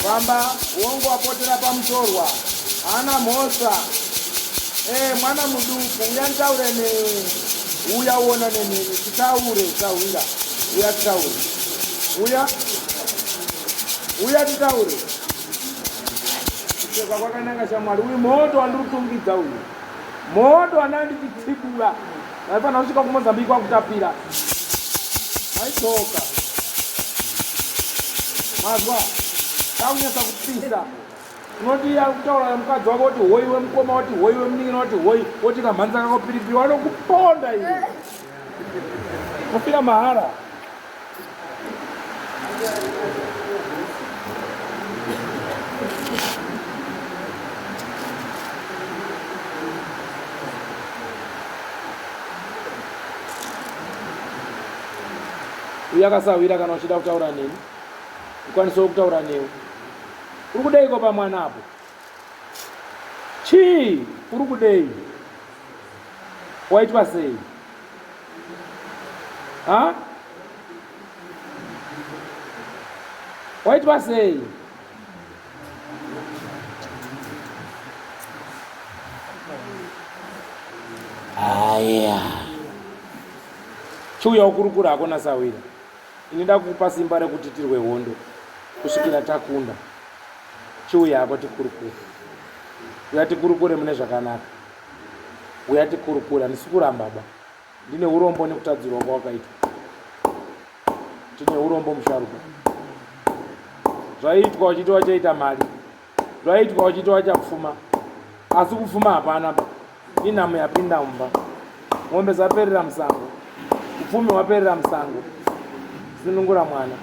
Famba wongo wapotera pamutorwa haana mhosva. Eh, mwana muduku uya nditaure newe. Uya uonane neni titaure sahwira. Uya titaure. Uya. Uya titaure. Kuseka kwakanaka shamwari. Uyu moto wandiri kutungidza uyu. Moto wandanga ndichitsibura. Vaifanira kusvika kuMozambique kwakutapira. Maitsoka. Mazwa. Takunyatsa kupisa. Unoti kutaura mukadzi wako woti hoi wemukoma woti hoi wemunin'ina woti hoi woti kamhanza kako piripiri wanokuponda iwe. Kufira mahara. Uye akasahwira kana uchida kutaura neni ukwanisawo kutaura newe. Uri kudeiko pamwana apo? Chii uri kudei? Waitwa sei? Ha? Waitwa sei? Aya. Chiuya ukurukura hako nasahwira. Ini ndakupa simba rekuti tirwe hondo kusvikira takunda. Chiuya hako tikurukure. Uya tikurukure mune zvakanaka. Uya tikurukure, handisi kuramba ba. Ndine urombo nekutadzirwa kwawakaitwa. Tine urombo musharuka. Zvaiitwa uchiti wachaita mari. Zvaiitwa uchiti wachapfuma. Asi kupfuma hapana ba. Inhamo yapinda mumba. Mombe dzaperera musango. Upfumi hwaperera musango. Sunungura mwana.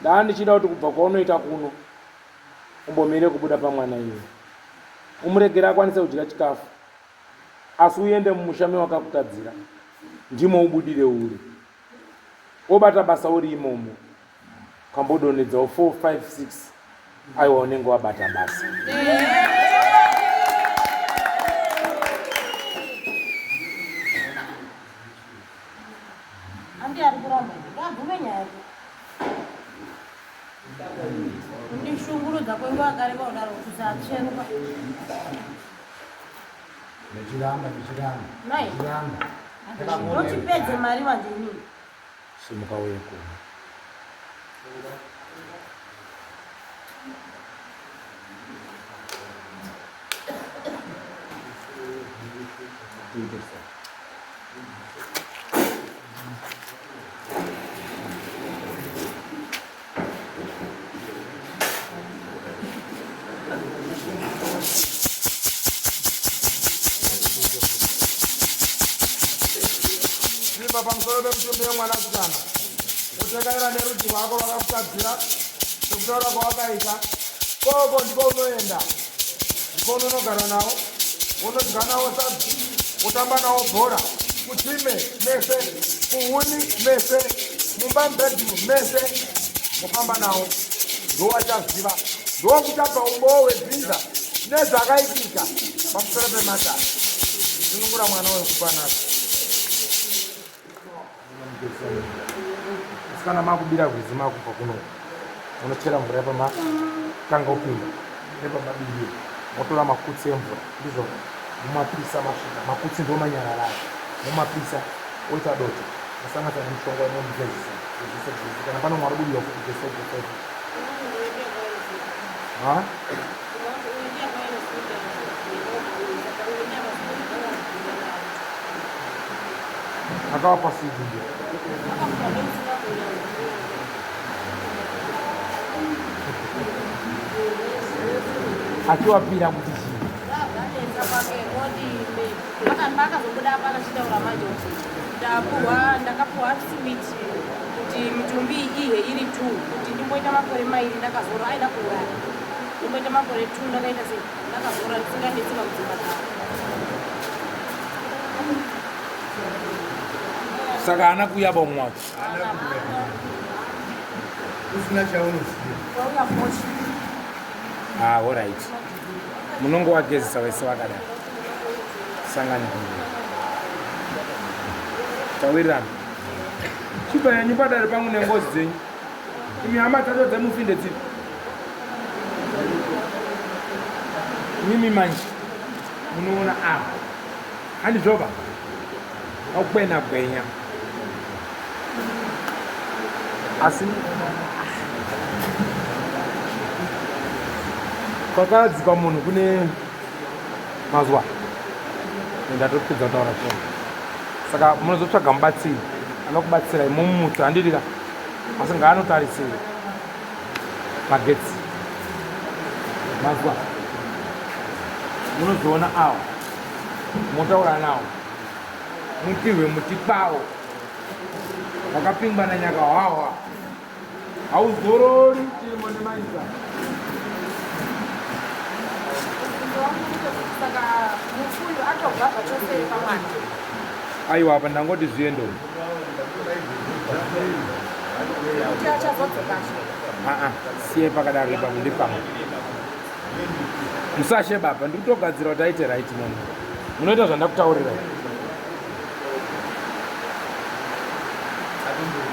Ndaa ndichida kuti kubva kwaunoita kuno umbomire kubuda pamwana iwe. Umuregere akwanise kudya chikafu. Asi uende mumusha mewakakutadzira. Ndimo ubudire uri. Wobata basa uri imomo. Ukambodonhedzawo 4, 5, 6 aiwa unenge wabata basa. Andi ari kuramba ngaabvume nyaya yake. Kundishungurudza kwenguva yakareba kudaro kusatsveruka. Ndichiramba, ndichiramba. Mai. Ndichiramba. Ndochipedze mari manje inini. Simuka uye kuno. Simba pamusoro pemutumbi wemwanasikana utekaira nerudzi rwako rwakakutadzira sekutaura kwawakaita koko ndiko unoenda ndiko unonogara nawo unodya nawo sadza wotamba nawo bhora kutsime mese kuhuni mese mumba mubedroom mese mofamba nawo ndowachaziva ndokuchabva umbowo hwedzinza nezvakaitika pamusoro pematare sunungura mwana wekupa nazo Sikana makubira rwizi makubva kuno munochera mvura yepamatanga kupinda nepamabiriro motora makutsi emvura ndizvo mumapisa masvika makutsi ndomanyararaya mumapisa oita dota mosanganisa nemushonga unomugezisa gezisa gezisa kana pano mwari budiwa futi gezisa gezisa ha akawapa sidi ndio achiwapira kuti chii akazobuda apa akachitaura manje kuti ndapuhwa ndakapuhwa siwiti kuti mitumbi ihe iri two kuti ndimboita makore mairi ndakazora aida kuuraya ndimboita makore two ndakaita sei ndakazora ndisinganetsi vakudzimba dzavo saka haana kuuya vamwe wacho usina chaunoziva ah alright munongo wagezesa wese wakadai sangane kumberi. Tawirirana. Chibva yenyu padare pangu nengozi dzenyu. Imi hama dzacho dzemufi ndedzipi? Mimi manje munoona apa. Handizvoba. Wakwena gwenya. Asi kwakadzikwa munhu kune mazuva ndatopedza kutaura chero saka munozotsvaga mubatsiri anokubatsirai mumutsa handirira asi ngaanotarisire magetsi mazuva munozoona awo motaura nawo mupihwe muti kwawo wakapingwa nanyaka hwahwa hauzorori chirimo nemaisa aiwa apa ndangoti zviendo aa siye pakadaro ipapo ndipamwe musashe baba ndiri kutogadzira kuti aite right munhu munoita zvandakutaurirai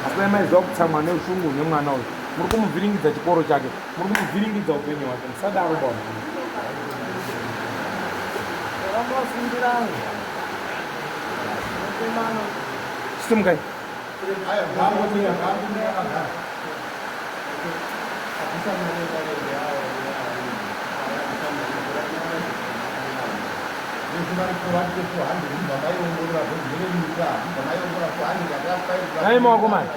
asi dai maiziva kutsamwa neushungu hune mwana uyu muri kumuvhiringidza chikoro chake muri kumuvhiringidza upenyu hwake musadaro baba simukai Nhai maoko mani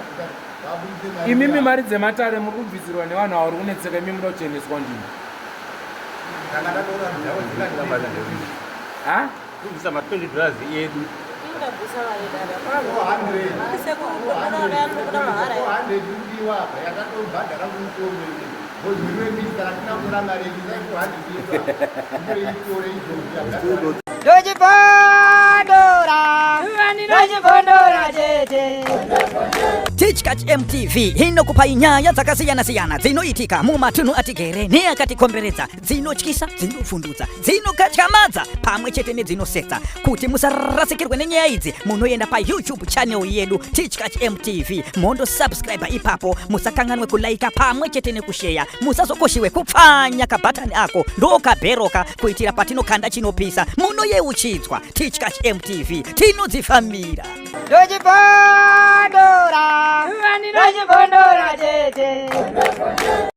imimi mari dzematare muri kubvisirwa nevanhu ava uri kunetseka imi muda kucheneswa ndimi ha kubvisa ma 20 dollars edu Tichkach MTV inokupai nyaya dzakasiyana-siyana dzinoitika mumatunhu atigere neakatikomberedza dzinotyisa dzinovhundutsa dzinokatyamadza pamwe chete nedzinosetsa kuti musarasikirwe nenyaya idzi munoenda payoutube channel yedu tichkach mtv mondosubscribe ipapo musakanganwe kulaika pamwe chete nekusheya musazokoshiwe kupfanya kabhatani ako ndokabheroka kuitira patinokanda chinopisa munoyeuchidzwa tichkach mtv tinodzifambira Ndochibondora, ndochibondora tete.